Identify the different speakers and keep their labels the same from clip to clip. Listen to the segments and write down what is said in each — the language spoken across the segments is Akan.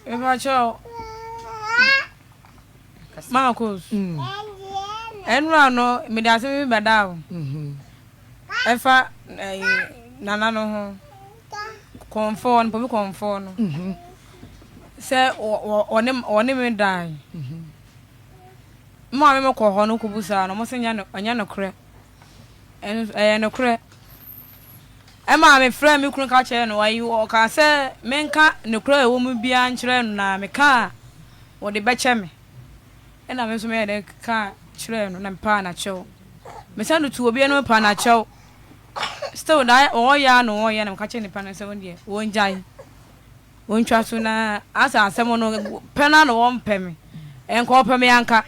Speaker 1: Mepakyɛw, Marcus, ɛnora no mede asɛm bi bɛdaa wo ɛfa ɛyi nana no ho kɔnfɔɔ no pobi kɔnfɔɔ no sɛ ɔne ɔne me dae mo a me kɔ hɔ no kɔbusaa no ɔmo sɛ ɛnyɛ nokorɛ Ɛyɛ nokorɛ. Ɛmaa mefrɛɛ me kunu ka kyerɛɛ no, ayi, ɔkaa sɛ menka nokorɛ a ɛwɔ mu biara nkyerɛ no na meka a, ɔde bɛkyɛ me. Ɛna me nso meyɛɛ dɛn kaa kyerɛɛ no na mepaa no akyɛw. Mesan de too obi anim paa no akyɛw. Still na ɔyɛ ara na ɔyɛ na meka kyerɛɛ nipa no sɛ ɔno deɛ ɔngyae. Wɔntwa so na asɛ asɛm no pɛ no ara na wɔmpɛ me. Nka ɔpɛ me anka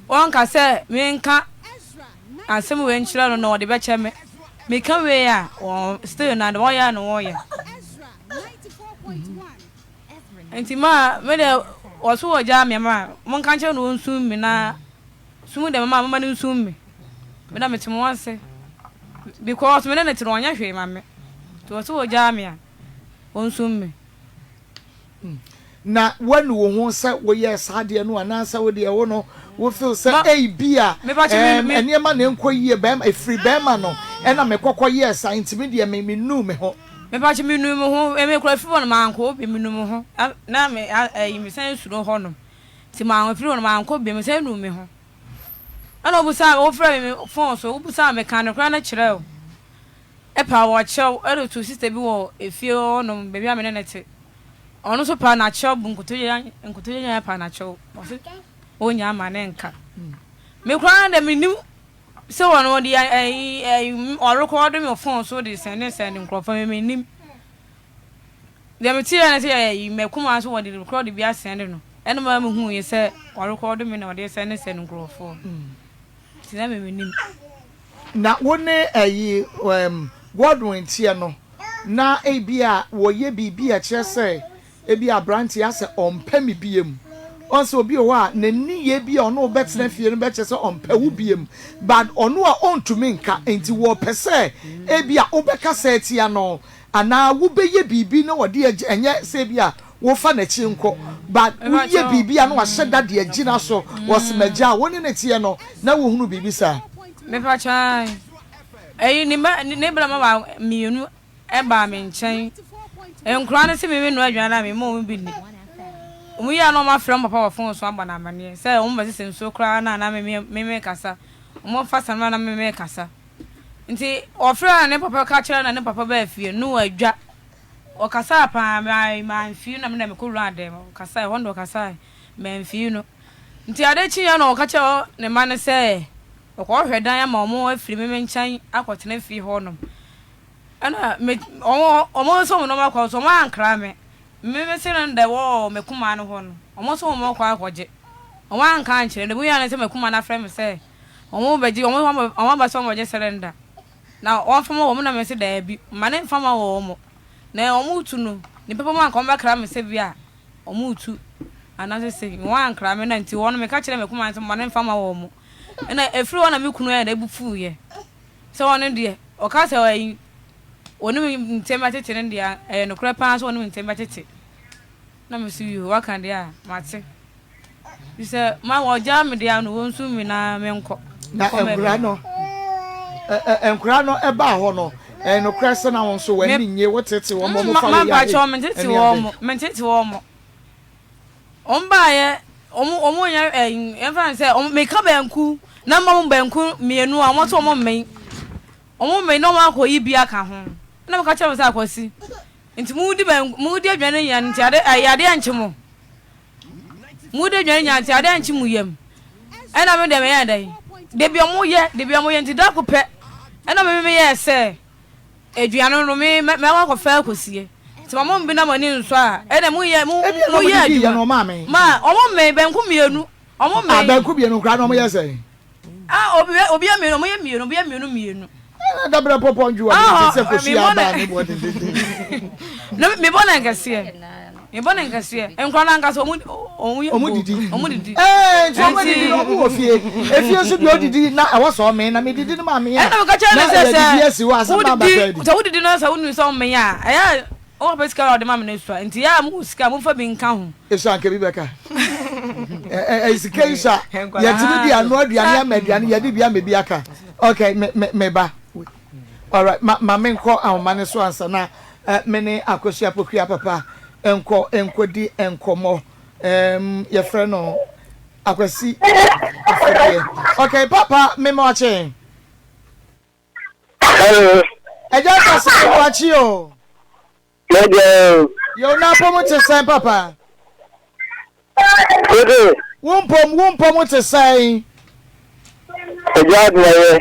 Speaker 1: ɔnka sɛ menka asɛm wei nkyerɛ no na ɔde bɛkyɛ me. Meka wei a wɔn still na deɛ wɔyɛ na wɔyɛ. Nti ma me deɛ wɔso wɔgyaa me ma monka nkyerɛ no ɔnsum me na sum deɛ mema moma no nsum me. Me na mete mo ase because me ne ne te no ɔnyɛ hwee ma me. Nti wɔso wɔgyaa me a. ɔnsum me.
Speaker 2: Na woanu wo ho sɛ woyɛɛ saa adeɛ no anaasɛ wo deɛ wo no wo feel sɛ ei bi a ɛɛm nneɛma na ɛnkɔ yie bɛɛma ɛfiri bɛɛma no ɛna me kɔkɔ yɛɛ saa nti me deɛ me me nuu me ho.
Speaker 1: Mepakyɛ me nuu me ho me kura firi hɔ no mankɔ bio me nuu me ho na me ɛyi me san suro hɔ nom nti man firi hɔ no mankɔ bio me san nuu me ho ɛna obusaa me wofrɛ me me phone so wobusaa me kaa nokorɛ no kyerɛ wo. Epa ɔkyɛw de too sista bi wɔ efie hɔ nom baabi a me ne no te. Ɔno nso paa n'akyɛw bu nkotodwe nkotodwe nyinaa paa n'akyɛw. Ɔse onnya ama ne nka. Me koraa no deɛ mennim sɛ ɔno ɔde ɛyi ɛyi ɔrekɔɔdo me wɔ phone so de sɛnde sɛnde nkorɔfoɔ me mennim. Deɛ meteeɛ ne sɛ ɛyi m'akumaa nso wɔde rekɔɔdo bi asɛnde no. Ɛna maa mehuiɛ sɛ ɔrekɔɔdo me na ɔde sɛnde sɛnde nkorɔfoɔ. Nti na me mennim.
Speaker 2: Na wo ne ɛyi ɛɛm Godwin teɛ no, na ebia wɔyɛ biribi a ɛkyerɛ sɛ ebia aberanteɛ asɛ ɔmpɛ me biom. Ɔn sɛ obi wɔ hɔ a ne nneyɛɛ bi a ɔne wo bɛtena fie no bɛkyerɛ sɛ ɔmpɛ wo biom, but ɔno a ɔntumi nka nti wɔpɛ sɛ ebia wobɛkasa atia no anaa wobɛyɛ biribi na ɔde agye, ɛnyɛ sɛ ebia wofa n'akyi nko but woyɛ biribi a na wahyɛ da de agyina so, wɔse magyaa wo ne no teɛ no na wohunu biribi saa.
Speaker 1: Mepakyɛ ae. Ɛyi ne ba ne bra ma ba mienu ɛbaa me nkyɛn. Nkora no se me me noa aduane a me ma wɔn bi nni. Wɔn yɛ a na wɔn afrɛ wɔn papa wɔ fon so abɔ no amaneɛ sɛ wɔn bɛsesa nsuo koraa na na me me me kasa. Wɔn fa samina na me me kasa. Nti ɔfrɛɛ na ne papa ka kyerɛ na ne papa baa fie no adwa. Ɔkasaa paa ma manfii no na me na mekɔ wuraa dɛm. Ɔkasae ɛhɔ no deɛ ɔkasae manfii no. Nti ade kyeeɛ na ɔka kyerɛɛ ne mma no sɛ ɔkɔhwehwɛ dan ama wɔn afiri me me nkyɛn akɔtena fie hɔ nom. Ɛna me wɔn wɔn nso wɔn nneɛma kɔ so wɔn ankra me. Me me se no deɛ wɔ me kumaa no hɔ no wɔn nso wɔn kɔ akɔgye. Wɔn anka ankyerɛ me. Deɛ mehuiɛ ara ne sɛ me kumaa no afrɛ me sɛ wɔn bɛgye wɔn wɔn aba sɛ wɔn bɛgye cylinder na wɔmfa ma wɔn na me se daabi mma ne mfa ma wɔn. Na wɔn retu no nipa pɛ mu anka wɔn bɛkra me sɛ bi a Wɔretu anaasɛ sei, wɔankra me na nti wɔn meka kyerɛɛ m'akumaa no sɛ mma no mfa mma wɔn. Ɛna ɛfiri hɔ na me kunu ayɛ dɛ bo fuiɛ sɛ ɔno deɛ ɔka sɛ ɛyi ɔne me ntɛm bɛtete no deɛ ɛyɛ nokorɛ paa sɛ ɔne me ntɛm bɛtete. Na me so yoo waka deɛ a mate. Fi sɛ ma wɔgyaa me deɛ no wɔnsu me na menkɔ.
Speaker 2: Na nkwadaa no nkwadaa no ɛbaa hɔ no ɛyɛ nokorɛ sɛ na wɔn nso wɔn ani nnye wotete wɔn wɔn fa wei ayɛ
Speaker 1: ɛne ade. Mentete wɔn wɔn baayɛ wɔn wɔn nyɛ ɛyi yɛn fa no sɛ wɔn meka banku na mma wɔn banku mmienu a wɔn nso wɔn mmɛn wɔn mmɛn na wɔn akɔ yi bi aka ho ɛna meka kyerɛ wɔn sɛ akwasi nti mo di banku mo di aduane nyinaa nti ade ɛyɛ adeɛ nkye mo. Mo de dwan nya nti ade ankye mo yam. Ɛna me deɛ meyɛɛ dɛn? Dabi ɔmo yɛ, dabi ɔmo yɛ nti da ko pɛ ɛna me me yɛɛ sɛ aduane no me mɛkɔ akɔfa akɔsie. Nti ma mo mbena mo ani nsɔ a ɛna mo yɛ mo mo yɛ adwuma. Ma ɔmo mmɛn banku mienu ɔmo mmɛn.
Speaker 2: Ah banku mienu koraa na ɔmo yɛ sɛn?
Speaker 1: Ah obi obi yɛ mienu ɔmo yɛ mienu obi yɛ mienu mienu.
Speaker 2: Ɛna dabrɛ pɔpɔ ndwo wɔ ne sɛ kosua aba ne bɔ dendenden.
Speaker 1: No me bɔ ne nkɛseɛ me bɔ ne nkɛseɛ nkora no ankasa ɔmo ɔmo yɛ
Speaker 2: ɔmo didi ɔmo didi ɛɛ nti ɔmo didi na ɔmo wɔ fie efie nso deɛ ɔdidi na ɛwɔ sɛ ɔmee na me didi no ma mee a
Speaker 1: ɛna meka kyerɛ ne
Speaker 2: na
Speaker 1: sɛ
Speaker 2: ɛyɛ
Speaker 1: sɛ
Speaker 2: didi asi hɔ asɛm na aba
Speaker 1: wodidi
Speaker 2: sɛ adi.
Speaker 1: sɛ wodidi na sɛ wonu sɛ ɔmee a ɛyɛ. Wo papa sika a ɔde ma me no sua nti yɛ a mo wɔ sika a momfa bi nka ho.
Speaker 2: Esua anka bi bɛka. Ɛ sika yi sua yɛtumi de anoa aduane ama aduane yɛde bi ama bi aka. Okay me me me ba. Alright ma ma me nkɔ ahoma no so ansa na me ne Akosua Pokuya papa nkɔ nkɔdi nkɔmmɔ. Um, yɛfrɛ no Akwasi Afɔdeɛ. Okay papa me ma wakye.
Speaker 3: Hello.
Speaker 2: Ẹja kasa wakye o.
Speaker 3: Yɛdeɛ o.
Speaker 2: Yɛw na apɔm te sɛn papa?
Speaker 3: Wode.
Speaker 2: Wo mpom wo mpom te sɛn?
Speaker 3: Ɛgya adwumayɛ.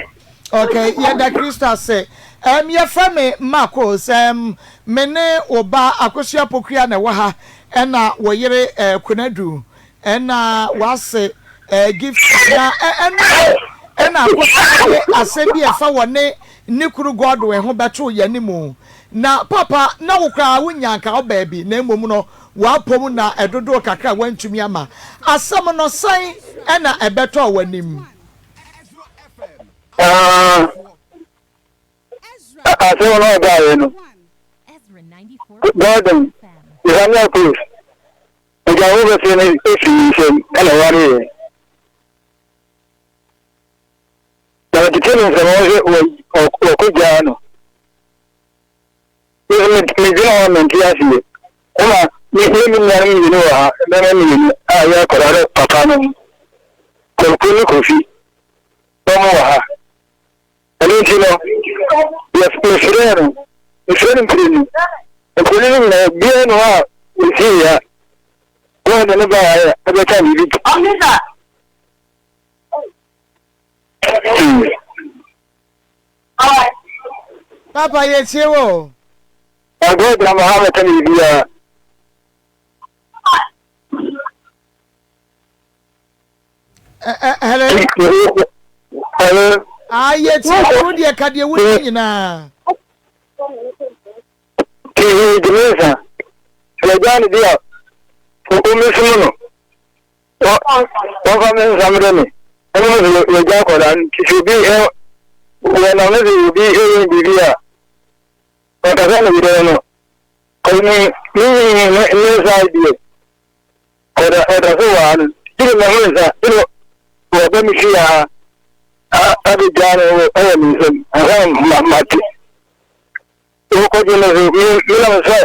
Speaker 2: Okay, yɛda Kristo ase. Um, yɛfrɛ me Marcos. Um, me ne wo ba Akosua Pokuya na ɛwɔ ha, ɛna wo yere uh, Konadu. Ɛna w'ase eh gift na ɛno ɛna akosua de asɛm bi a ɛfa wɔne ne kunu Godwin ho bɛtoo yɛn anim. Na papa na wo koraa wonnya anka wo baabi na mmom no w'apom na ɛdodoo kakra a woantumi ama. Asɛm no sɛn ɛna ɛbɛtɔɔ w'anim?
Speaker 3: Ah, asɛm no ɔbaeɛ no, Gordon, Samuel Close. Agya wo bɛfrɛ no afiri ne nsam na ɔwaree yɛn. Na wɔtete no nsɛm hɔ sɛ wɔkɔgyaa no. Medwene ho a mente aseɛ. Ɛma me ne me nuanom mmienu wɔ ha, mmarima mmienu a yɛ akwadaa ne papa no, Kwaku ne Kofi, wɔn wɔ ha. Ɛno nti no, mefrɛɛ no, mefrɛ no mprenu. Mprenu no nyinaa, obiara nni hɔ a ɔsii ya. Na ɔde ne baa a ɛbɛka biribi.
Speaker 2: Papa yɛtie wo o.
Speaker 3: Ɛberɛ gyina mo ha mɛka biribiara.
Speaker 2: Hello.
Speaker 3: Hello.
Speaker 2: Ah, yɛ ti wo deɛ ka deɛ wo ni nyinaa.
Speaker 3: Tihi gyimi nsa. Sɛ gya ne bi a, omi som no. Wɔmfa me nsa mmerɛ me. Ɛno no sɛ yɛgya akwadaa no nti sɛ obi ɛ wɔnam no sɛ obi ɛyɛ biribi a ɔkasa ne yerɛ no. Kɔmi ne ne ne nsa deɛ. Ɔda ɔda so wɔ ha no, gye me ho nsa, gye no wɔba me fie ha abɛgyaa no wɔ me nsam ansa na mate. Wokɔgye no so, menam sɛ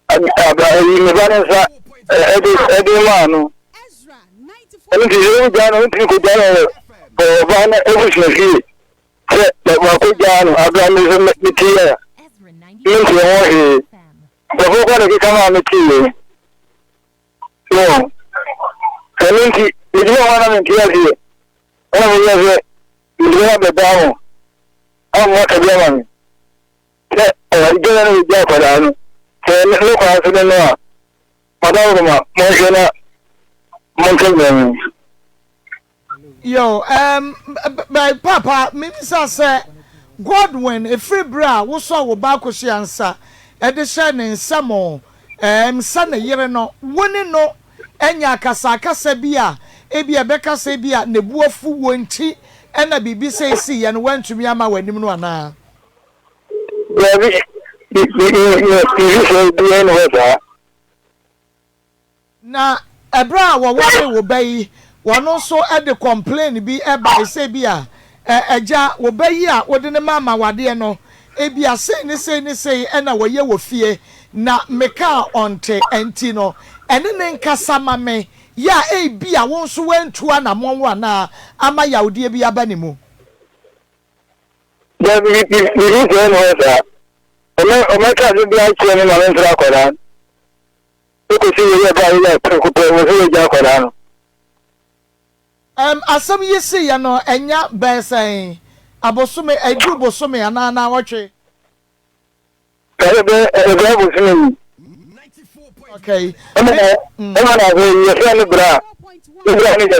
Speaker 3: ayi me ba no nsa ɛde ɛde maa no. Ɛno nti sɛ wogyaa no, wontumi kɔgyaa no wɔ ɔbaa no abusua fie sɛ wakɔgyaa no abira me so mete yɛ a mente ho hwee. Nkurɔfoɔ kɔ na ɛkeka maa meteeɛ. So ɛno nti megyina hɔ na mente aseɛ. Ɛna meyɛ sɛ mede me abɛdaa ho a moaka bi ama me sɛ ɔgyina no bɛgya akwadaa no sɛ ne kwan so no no a madaworo ma monhwɛ na monka nyina mu.
Speaker 2: Yo, um, Papa, mebisa sɛ, Godwin, ɛfiri berɛ a wosɔɔ wo ba Akosua nsa de hyɛɛ ne nsam um, sɛ ne yere no, wo ne no anya akasakasa bi a ebia ɛbɛka sɛ ebia ne bo afu wo nti na biribi sei siiɛ no woantumi amma w'anim no anaa?
Speaker 3: Daabi, biribi sɛɛ biara nni hɔ saa.
Speaker 2: Na ɛberɛ a wɔwaree wo ba yi, wɔno nso de complain bi bae sɛ ebia, Agya, wo ba yi a wode no maa m'awadeɛ no, ebia sei ne sei ne sei na wɔyɛ wɔ fie, na meka a ɔnte, ɛnti no, ɛne no nkasa ma me, yɛ a ebia wo nso woantu anammɔn anaa ama yawdeɛ bi aba ne mu.
Speaker 3: Dabi, biribi sɛɛ ne hɔ saa. Ɔmɛka asɛm biara kyerɛ me ma memfrɛ akwadaa no. Ekosi wei yɛ baa yɛ prɛko pɛ wɔ sɛ yɛgya akwadaa no.
Speaker 2: Ɛm, asɛm yi siiɛ no, ɛnya bɛyɛ sɛn? Abosome, ɛduru bosome anaa naawɔtwe?
Speaker 3: Ɛyɛ bɛ, ɛbɛyɛ bosome ni.
Speaker 2: Okay.
Speaker 3: Ɛna, ɛna na afei yɛfrɛ no bra, ne bra ne yɛ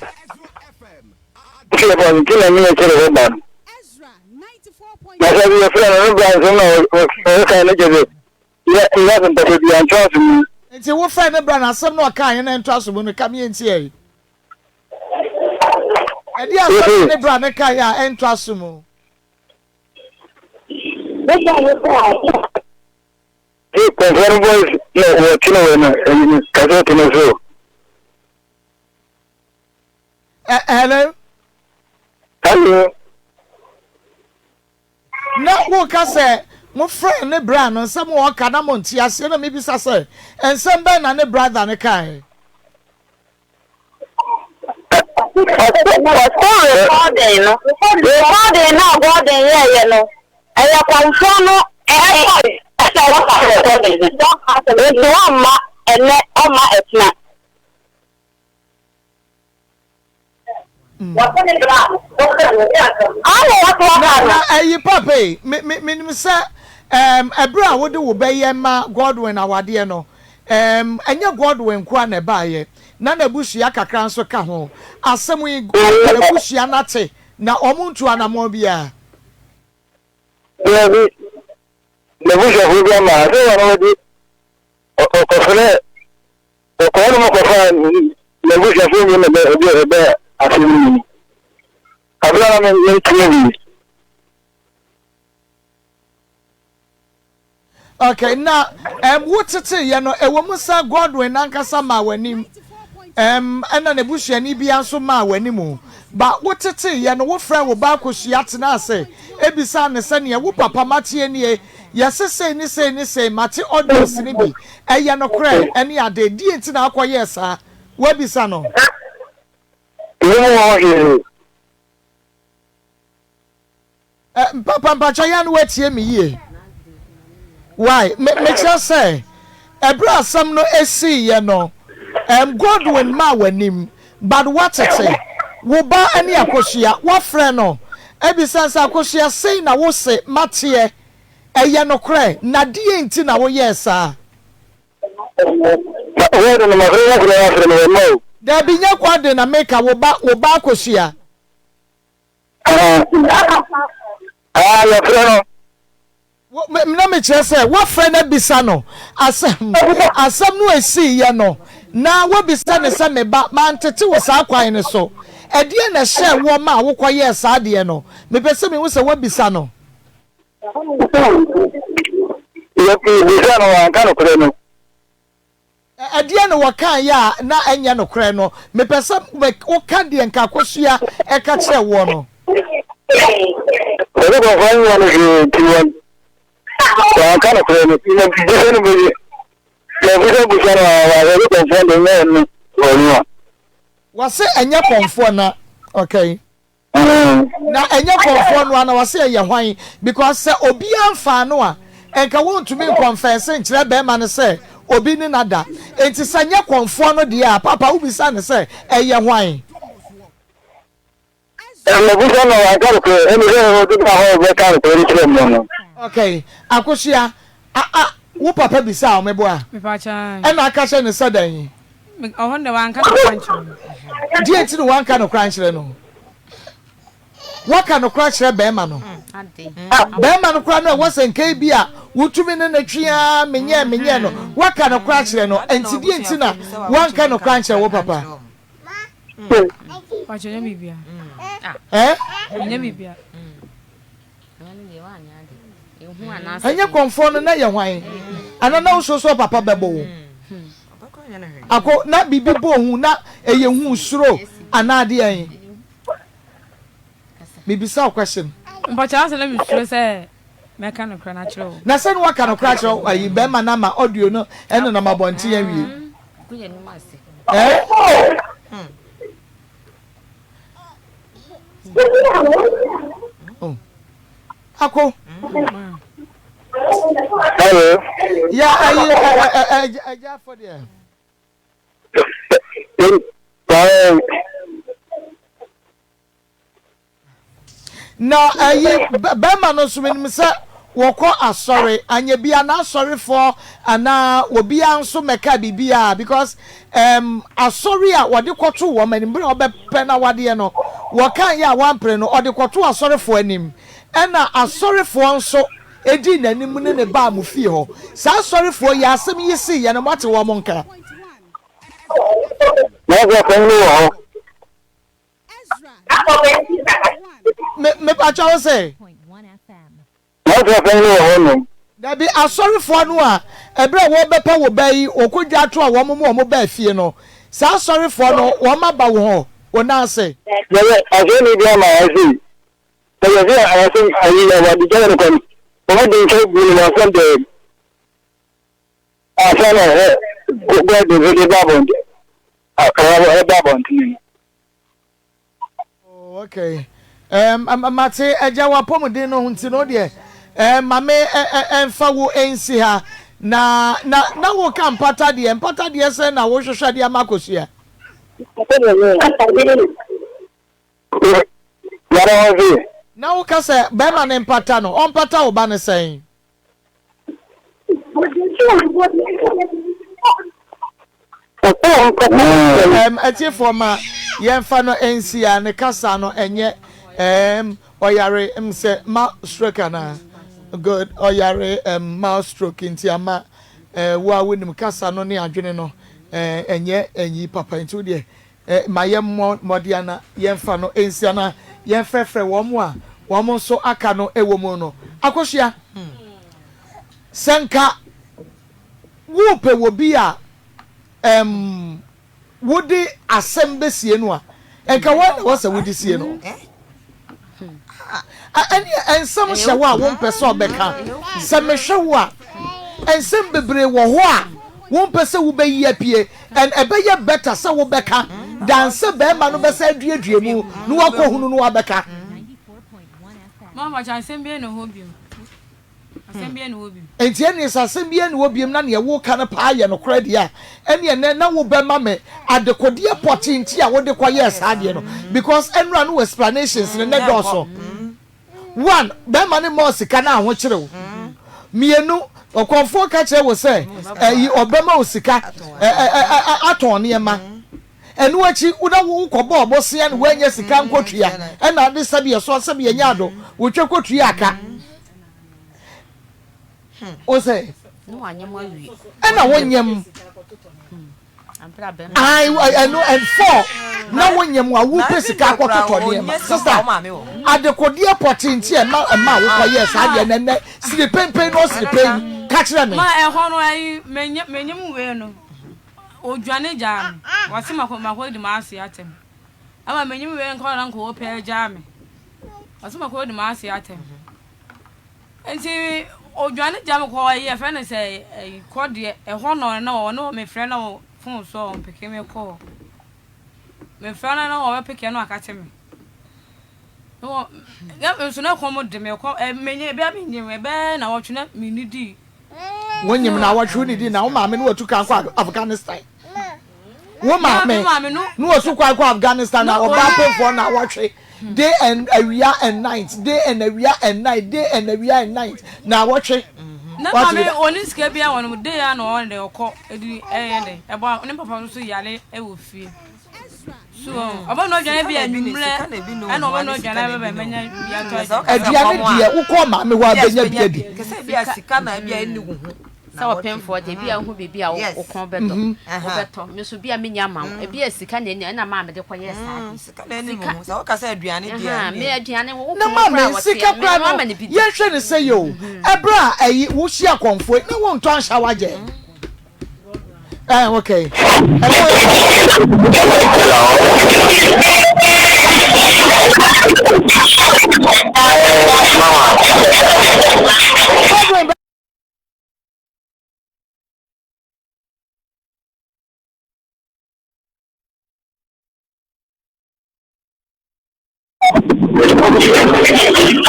Speaker 3: fie bɔ nti na ne yɛkyerɛ hɔ ba no. Na sɛ yɛfrɛ no ne bra nsɛm na ɔka no gyɛ sɛ Yɛ nyɛ asɛm papa bi anto aso mu.
Speaker 2: Nti wo frɛ ne bra na asɛm no ɔkaa yɛ na ɛnto aso mu no ka me yɛntie ɛ. Ɛdeɛ asɛm na ne bra no kaeɛ a ɛnto aso mu?
Speaker 3: Kɔnfoɔ no voice na wɔte no wɔ no ɛyi no kasɛte no so.
Speaker 2: Hello.
Speaker 3: Hello.
Speaker 2: Na woka sɛ mofrɛɛ ne bra no nsɛm a ɔka na monte aseɛ na mebisa sɛ nsɛm bɛn na ne brother no kae?
Speaker 4: Ɔsɛ recording no, recording no a Gordon yɛɛyɛ no, ɛyɛ kɔmfoɔ no voice ɛna ɛwɔ saa recording no. Nti wɔmma ɛnɛ ɔmma ɛtena.
Speaker 2: Na na ɛyi papa yi me me menim sɛ ɛɛm ɛberɛ a wode wo bɛyɛ ma Godwin awadeɛ no ɛɛm ɛnyɛ Godwin nkoa na ɛbaeɛ na n'abusua kakra nso ka ho asɛm yi Godwin abusua no ate na wɔn ntu anamɔn biara.
Speaker 3: Daabi, n'abusuafoɔ bi ama sɛ wɔn wɔde ɔkɔfrɛ Ɔkɔɔ no mu kɔfaa n'abusuafoɔ mu na ɛbɛ ɛbɛ asɛm no mu. Abere a na mentie bi.
Speaker 2: Okay, na um, wo teteyɛ no, ɛwɔ mu sɛ Godwin nankasa maa w'anim, um, ɛna n'abusuani bia nso maa w'anim, ba wo teteyɛ no, wofrɛ wo ba akosua tenaa ase, ebisaa no sɛ neɛ wo papa mateɛ nie, Yɛse sei ne sei ne sei, mate audios no bi, ɛyɛ nokorɛ ɛne ade, deɛ nti na akɔ yɛɛ saa? Woabisa no?
Speaker 3: Mennim ho hwee.
Speaker 2: Eh, papa mpakyɛ yɛ a na woatie me yie. Why? Me, mekyerɛ sɛ, ɛberɛ a asɛm no esiiɛ no, um, Godwin maa w'anim, but woatete wo ba ne Akosua, woafrɛ no abisa no sɛ, Akosua, sei na wose mateɛ, Ɛyɛ nokorɛ, na deɛn nti na woyɛɛ saa?
Speaker 3: Na word no mafrɛ wo frɛ afrɛ me wɔ o.
Speaker 2: Dabi nyɛ Gordon na meka wo ba wo ba Akosua.
Speaker 3: Ah yɛfrɛ no.
Speaker 2: Wo me na mekyerɛ sɛ woafrɛ no abisa no asɛm asɛm no esiiɛ no na woabisa no sɛ me ba mantete wo saa kwan no so ɛdeɛn na ɛhyɛɛ woɔ maa wokɔyɛɛ saa adeɛ no mepɛ sɛ mehu sɛ woabisa no.
Speaker 3: Yɛbisaa no, wanka nokorɛ no.
Speaker 2: Ɛdeɛn na wɔkaeɛ a na ɛnyɛ nokorɛ no? Mepɛ sɛ woka deɛ nka Akosua ka kyerɛɛ woɔ no.
Speaker 3: Wɔde kɔmfoɔ nyɛ no hwee nti wɔn wanka nokorɛ no. Yɛbisa no bɛyi. Yɛbisa bisa no a wɔde kɔmfoɔ de nyɛ no wɔn a.
Speaker 2: Wɔse ɛnyɛ kɔmfoɔ na okay. Na ɛnyɛ kɔmfoɔ no a na wɔse ɛyɛ hwan because sɛ obiara mfaa no a nka wɔntumi nkɔnfɛse nkyerɛ bɛrima no sɛ obi ne no ada nti sɛ nyɛ kɔmfoɔ no deɛ a papa wobisa no sɛ ɛyɛ hwan.
Speaker 3: Mabisa no wanka nokorɛ ɛne sɛ ɔde ba hɔ bɛka nokorɛ de kyerɛ me no.
Speaker 2: Okay Akosua a a wo papa bisaa wo meboa ɛna aka kyerɛ no sɛ dɛn?
Speaker 1: Ɔhɔ no deɛ wanka nokorɛ ankyerɛ no.
Speaker 2: Deɛ nti na wanka nokorɛ ankyerɛ no? Waka nokorɛ akyerɛ bɛrima no. Bɛrima no koraa no ɛwɔ sɛ nka ebi a wotumi ne no twe ara menyɛ menyɛ no. Waka nokorɛ akyerɛ no. Nti deɛ nti na wanka nokorɛ ankyerɛ wo papa? Eh? Ɛnyɛ kɔmfoɔ no na yɛ hwan? Ana na wosuro sɛ ɔpapa bɛbɔ wo? Ako na biribi bɔ hu na ɛyɛ hu suro anaa adeɛn? Mebisa wo question.
Speaker 1: Mpakyɛ asɛ na mesuro sɛ mɛka nokorɛ no akyerɛ wo.
Speaker 2: Na sɛ ne waka nokorɛ akyerɛ ayi bɛrima no ama audio no ɛnenam abɔnten awie. Eh? Oh. Ako.
Speaker 3: Hello.
Speaker 2: Ya ayi ɛgya afɔ deɛ. Na ɛyi bɛrima no nso menim sɛ wɔkɔ asɔre anyɛ bia n'asɔrefoɔ anaa obiara nso mɛka biribiara because um, asɔre a wɔde kɔto wɔn anim bere a wɔbɛpɛ n'awadeɛ no wɔka yɛ a wampere no ɔde kɔto asɔrefoɔ anim ɛna asɔrefoɔ nso edi n'anim ne ne baa mo fie hɔ saa asɔrefoɔ yi asɛm yi si yɛ no moate wɔn nka.
Speaker 3: N'asɔfo no wɔ hɔ.
Speaker 2: Me mepakyɛ wo sɛ.
Speaker 3: N'asɔfo no wɔ hɔ nom.
Speaker 2: Dabi asɔrefoɔ no a Ɛberɛ a wɔrebɛpɛ wo ba yi, wɔkɔdwa ato a wɔn ma wɔn baa fie no, saa asɔrefoɔ no, wɔn aba wo hɔ, wo nan ase?
Speaker 3: Yɛyɛ asɔreni bi ama ɔse sɛ yɛse asɛm ayi awurade gya no kwan wɔn de nsa gu no asɛm dɛm ansa na ɛ God de ba abɔnten ɛba abɔnten no.
Speaker 2: Oh, okay. Um, mate agya w'apɔmuden no ho nti no deɛ eh, ma me ɛmfa wo nsi ha na na na woka mpata deɛ mpata deɛ sɛ na wohwehwɛ de ama akosua. Na woka sɛ bɛrima ne mpata no ɔmpata wo ba no sɛn? Ɛɛm atiefoɔ ma yɛnfa no nsi a ne kasa no ɛnyɛ ɛɛm ɔyare m sɛ ma stroke anaa good ɔyare ɛɛm mild stroke nti ama ɛɛ wo a wonim kasa no ne adwene no ɛɛ ɛnyɛ ɛnyi papa nti wo deɛ Ma yɛmmɔ mmɔden ana yɛmfa no nsi anaa yɛmfrɛfrɛ wɔn a wɔn nso aka no wɔ mu no. Akosua, sɛ nka worepɛ obi a ɛm wode asɛm bɛsie no a, nka wɔn na ɛwɔ sɛ wode sie no. Ɛnneɛ nsɛm hyɛ wo a wompɛ sɛ ɔbɛka. Sɛ mehwɛ wo a, nsɛm bebree wɔ hɔ a wompɛ sɛ wobɛyi apue and ɛbɛyɛ better sɛ wobɛka than sɛ barima no bɛsan aduadua mu na wakɔhunu na wabɛka.
Speaker 1: Mama kyɛ asɛm biara nni hɔ bio. Asɛm biara nni hɔ bio.
Speaker 2: Enti ɛnneɛ sɛ asɛm biara nni hɔ bio na neɛ woreka no paa yɛ nokorɛ deɛ a, ɛnneɛ nnɛ na wobɛma me adekodeɛ pɔtee nti a wode kɔyɛɛ saa adeɛ no because ɛnora no wo explanations no na ɛdɔɔso. One, bɛrima no mma wo sika na ahokyere wo. Mmienu, ɔkɔmfoɔ ka kyerɛ wo sɛ ɛyi ɔbɛma wo sika atɔn nneɛma. Ɛno akyi wo na wokɔbɔɔ bosea na woannya sika ankɔtua ɛna ade sɛbi ɛso asɛbi ɛnyɛ ado wotwa kɔtua aka. Wo sɛ ɛna wonyam. Ae ɛno and for na wonyam a wopɛ sika akɔtotɔ nneɛma. Sista adekodeɛ pɔtee nti ɛma ɛma wokɔyɛɛ saa deɛ na ɛnɛ siri pempen na ɔsiri pɛn ka kyerɛ me.
Speaker 1: Ma ɛhɔ no ayi menyam wei no. Odwane gyaa me. Ɔse makɔ makɔdi m'ase atɛm. Ama menyim wei nka ɔna nka ɔpɛ agyaa me. Ɔse makɔdi m'ase atɛm. Nti odwane gyaa me kɔ ɛyi yɛfrɛ no sɛ ɛyi kɔdeɛ ɛhɔ na ɔne ɔne wɔ mefrɛ no wɔ phone so a ɔmpeke me kɔ hɔ. Mefrɛ no na ɔbɛpeke na wakate me. Na nso na kɔm de me kɔ menye ebia menyim ɛbɛyɛ na wɔtwe na menidii.
Speaker 2: Wonyim na awɔtwe wonidi na wo maame no watu kan kɔ Afghanistan. Wo maame no watu kwan kɔ Afghanistan na ɔbaa pemfoɔ na awɔtwe day and awia and night day and awia and night day and awia and night na awɔtwe.
Speaker 1: Ne maame ɔni sika bi a wɔn day a na ɔwɔ de ɔkɔ edi ɛyɛ de ɛbɔ ne papa nso yare ɛwɔ fie. So ɔbɛ no aduane bi anwummerɛ ɛna ɔbɛ no aduane bɛbɛ mɛnya bi atɔ adi.
Speaker 2: Aduane deɛ wokɔ maame hɔ a bɛnya bi adi.
Speaker 5: Sɛ ɔpemfoɔ deɛ ebi a wohu biribi a wo kɔn bɛdɔ wobɛtɔ me nso bi a menya ma wo ebi a sika na ɛni ɛna maa mede kɔyɛɛ saa de
Speaker 6: sika na ɛni mu sɛ woka sɛ aduane deɛ
Speaker 5: me aduane wo
Speaker 2: na maame sika koraa no yɛnhwɛ ne sɛ yɛ o ɛberɛ a ɛyi wohyia kɔmfoɔ na wontɔ anhyɛ wagyɛ Eh, okay. Hello. Mama.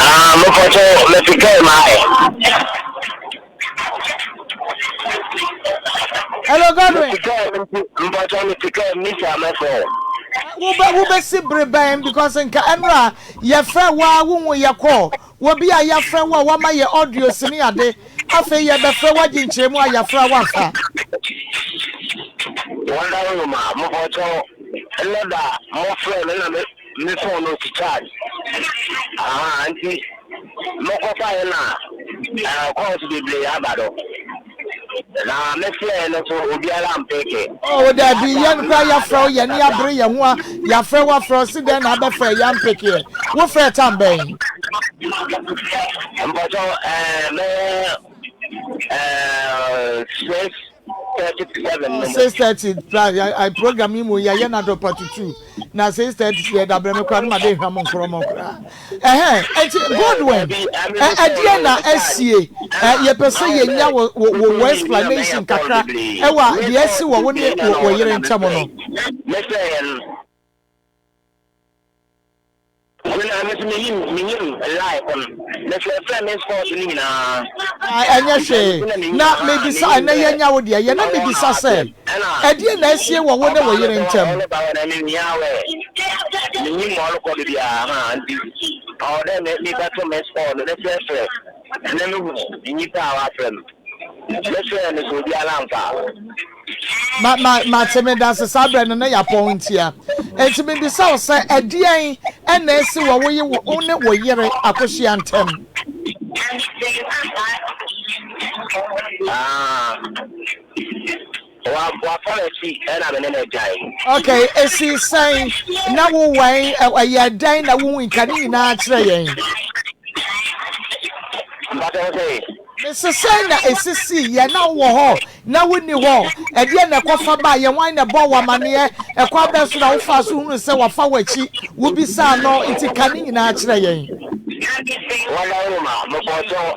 Speaker 3: Ah, mepɔtɔ mete kaa mu ayɛ.
Speaker 2: Hello, Godwin.
Speaker 3: Mete kaa mu nti mpɔtɔ mete kaa mu misa mɛfrɛ.
Speaker 2: Wobɛ wobɛsi bere bɛn because nka ɛnora yɛfrɛ wo a wohu yɛkɔ wɔ bi a yɛafrɛ wo a wama yɛ audio sini ade afei yɛbɛfrɛ wo agye nkyerɛmu a yɛafrɛ a woamfa.
Speaker 3: Wonder Room a mopɔtɔ Ndɛ da a mofrɛɛ me na me phone no si charge ahaa ntsi mokɔfae na calls bebree aba do na mefrɛɛ no so obiara ammpick.
Speaker 2: Oh dabi yɛn koraa yɛafrɛ wo yɛne abere yɛn ho a yɛafrɛ wo afrɛ wo se dɛn na abɛfrɛ yɛ ampeke ɛ wo frɛ tam bɛn?
Speaker 3: Mpɔkyɛw ɛɛ bɛyɛ. Ɛɛ 6:37 no mu.
Speaker 2: 6:30 pra I program yi mu yɛyɛ no adɔpa tutu na 6:30 deɛ dabrɛ me koraa no ma de nhwam nkorɔ mɔ koraa ɛhɛn ɛnti Godwin ɛdeɛ na asie yɛpɛ sɛ yɛnya wɔ wɔ wɔ explanation kakra ɛwɔ deɛ asi wɔ wo ne wɔ yere ntam no.
Speaker 3: Me na me nso menyim menyim lie ko no. Mefrɛfrɛ me sports no nyinaa.
Speaker 2: Ah, ɛnyɛ hwee. Na mebisa, ɛnɛ yɛanya wo deɛ, yɛ na mebisa sɛ, ɛdeɛn na asie wɔ wo ne wo yere ntam?
Speaker 3: Ɔno ba hɔ na me mia wɛ. Menyim ma ɔrokɔ do biara ha nti ɔwɔ dɛ me mebɛto me sport no mefrɛfrɛ na mehu nyimpa a ɔafrɛ me. Mefrɛɛ no so obiara ammfa.
Speaker 2: Ma, ma, mate, medase, saa berɛ no na yɛapɔn ntia. Enti mebisa wo sɛ, ɛdeɛn na asi wɔ wo ye, wo ne wo yere Akosua ntam?
Speaker 3: Ah, wa, wafa m'akyi ɛna me ne no agyae.
Speaker 2: Okay, esii sɛn? Na wo wɛn, ɛyɛɛ dɛn na wohui? Ka ne nyinaa kyerɛ yɛn.
Speaker 3: Mpakyɛ wo se?
Speaker 2: Mese sɛn na ɛsisii yɛ? Na wowɔ hɔ? Na wonni hɔ? Ɛdeɛn na ɛkɔfa baeɛ? Hwan na ɛbɔɔ wo amaneɛ? Ɛkwan bɛn so na wofaa so hunuu sɛ wafa w'akyi? Wobisaa no, nti ka ne nyinaa kyerɛ yɛn.
Speaker 3: Wadaworoma, mepɔkyɛw,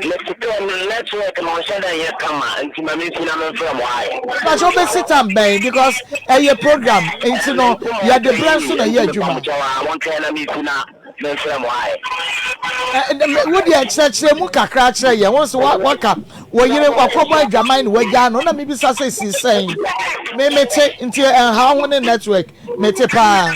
Speaker 3: mete kaa mu, network no ɔnhyɛ da nyɛ kama nti ma mensi na memfrɛ mo ae.
Speaker 2: Mepakyɛw wobɛsi tam bɛn because ɛyɛ program nti no yɛde berɛ nso na ɛyɛ adwuma.
Speaker 3: Mepakyɛw aa montwɛn na mensi na. Memfrɛ mo ae.
Speaker 2: Wo deɛ kyerɛkyerɛ mu kakra kyerɛ yɛn. Wo nso waka wo yere wakɔbɔ adwaman na wagyaa no na mebisa sɛ si sɛn. Me mete nti ɛnha ho ne network mete paa.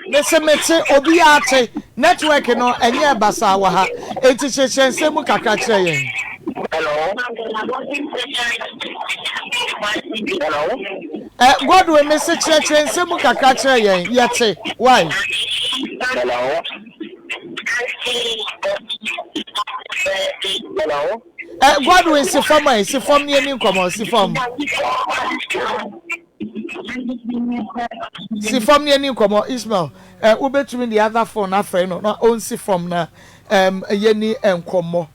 Speaker 2: Mese mete obiara te network no ɛnyɛ basaa wɔ ha enti kyerɛkyerɛ nsɛm mu kakra kyerɛ yɛn.
Speaker 3: Hello. Hello.
Speaker 2: Eh, Godwin, me se kyerɛkyerɛ nsɛm mu kakra kyerɛ yɛn, yɛte, why?
Speaker 3: Hello. Hello.
Speaker 2: Eh, Godwin, si fam ɛ, si fam ne yɛni nkɔmmɔ, si fam. Si fam ne yɛni nkɔmmɔ, Ismail, eh, wobɛtumi de other phone afrɛ no na ɔnsi fam na um, yɛni nkɔmmɔ.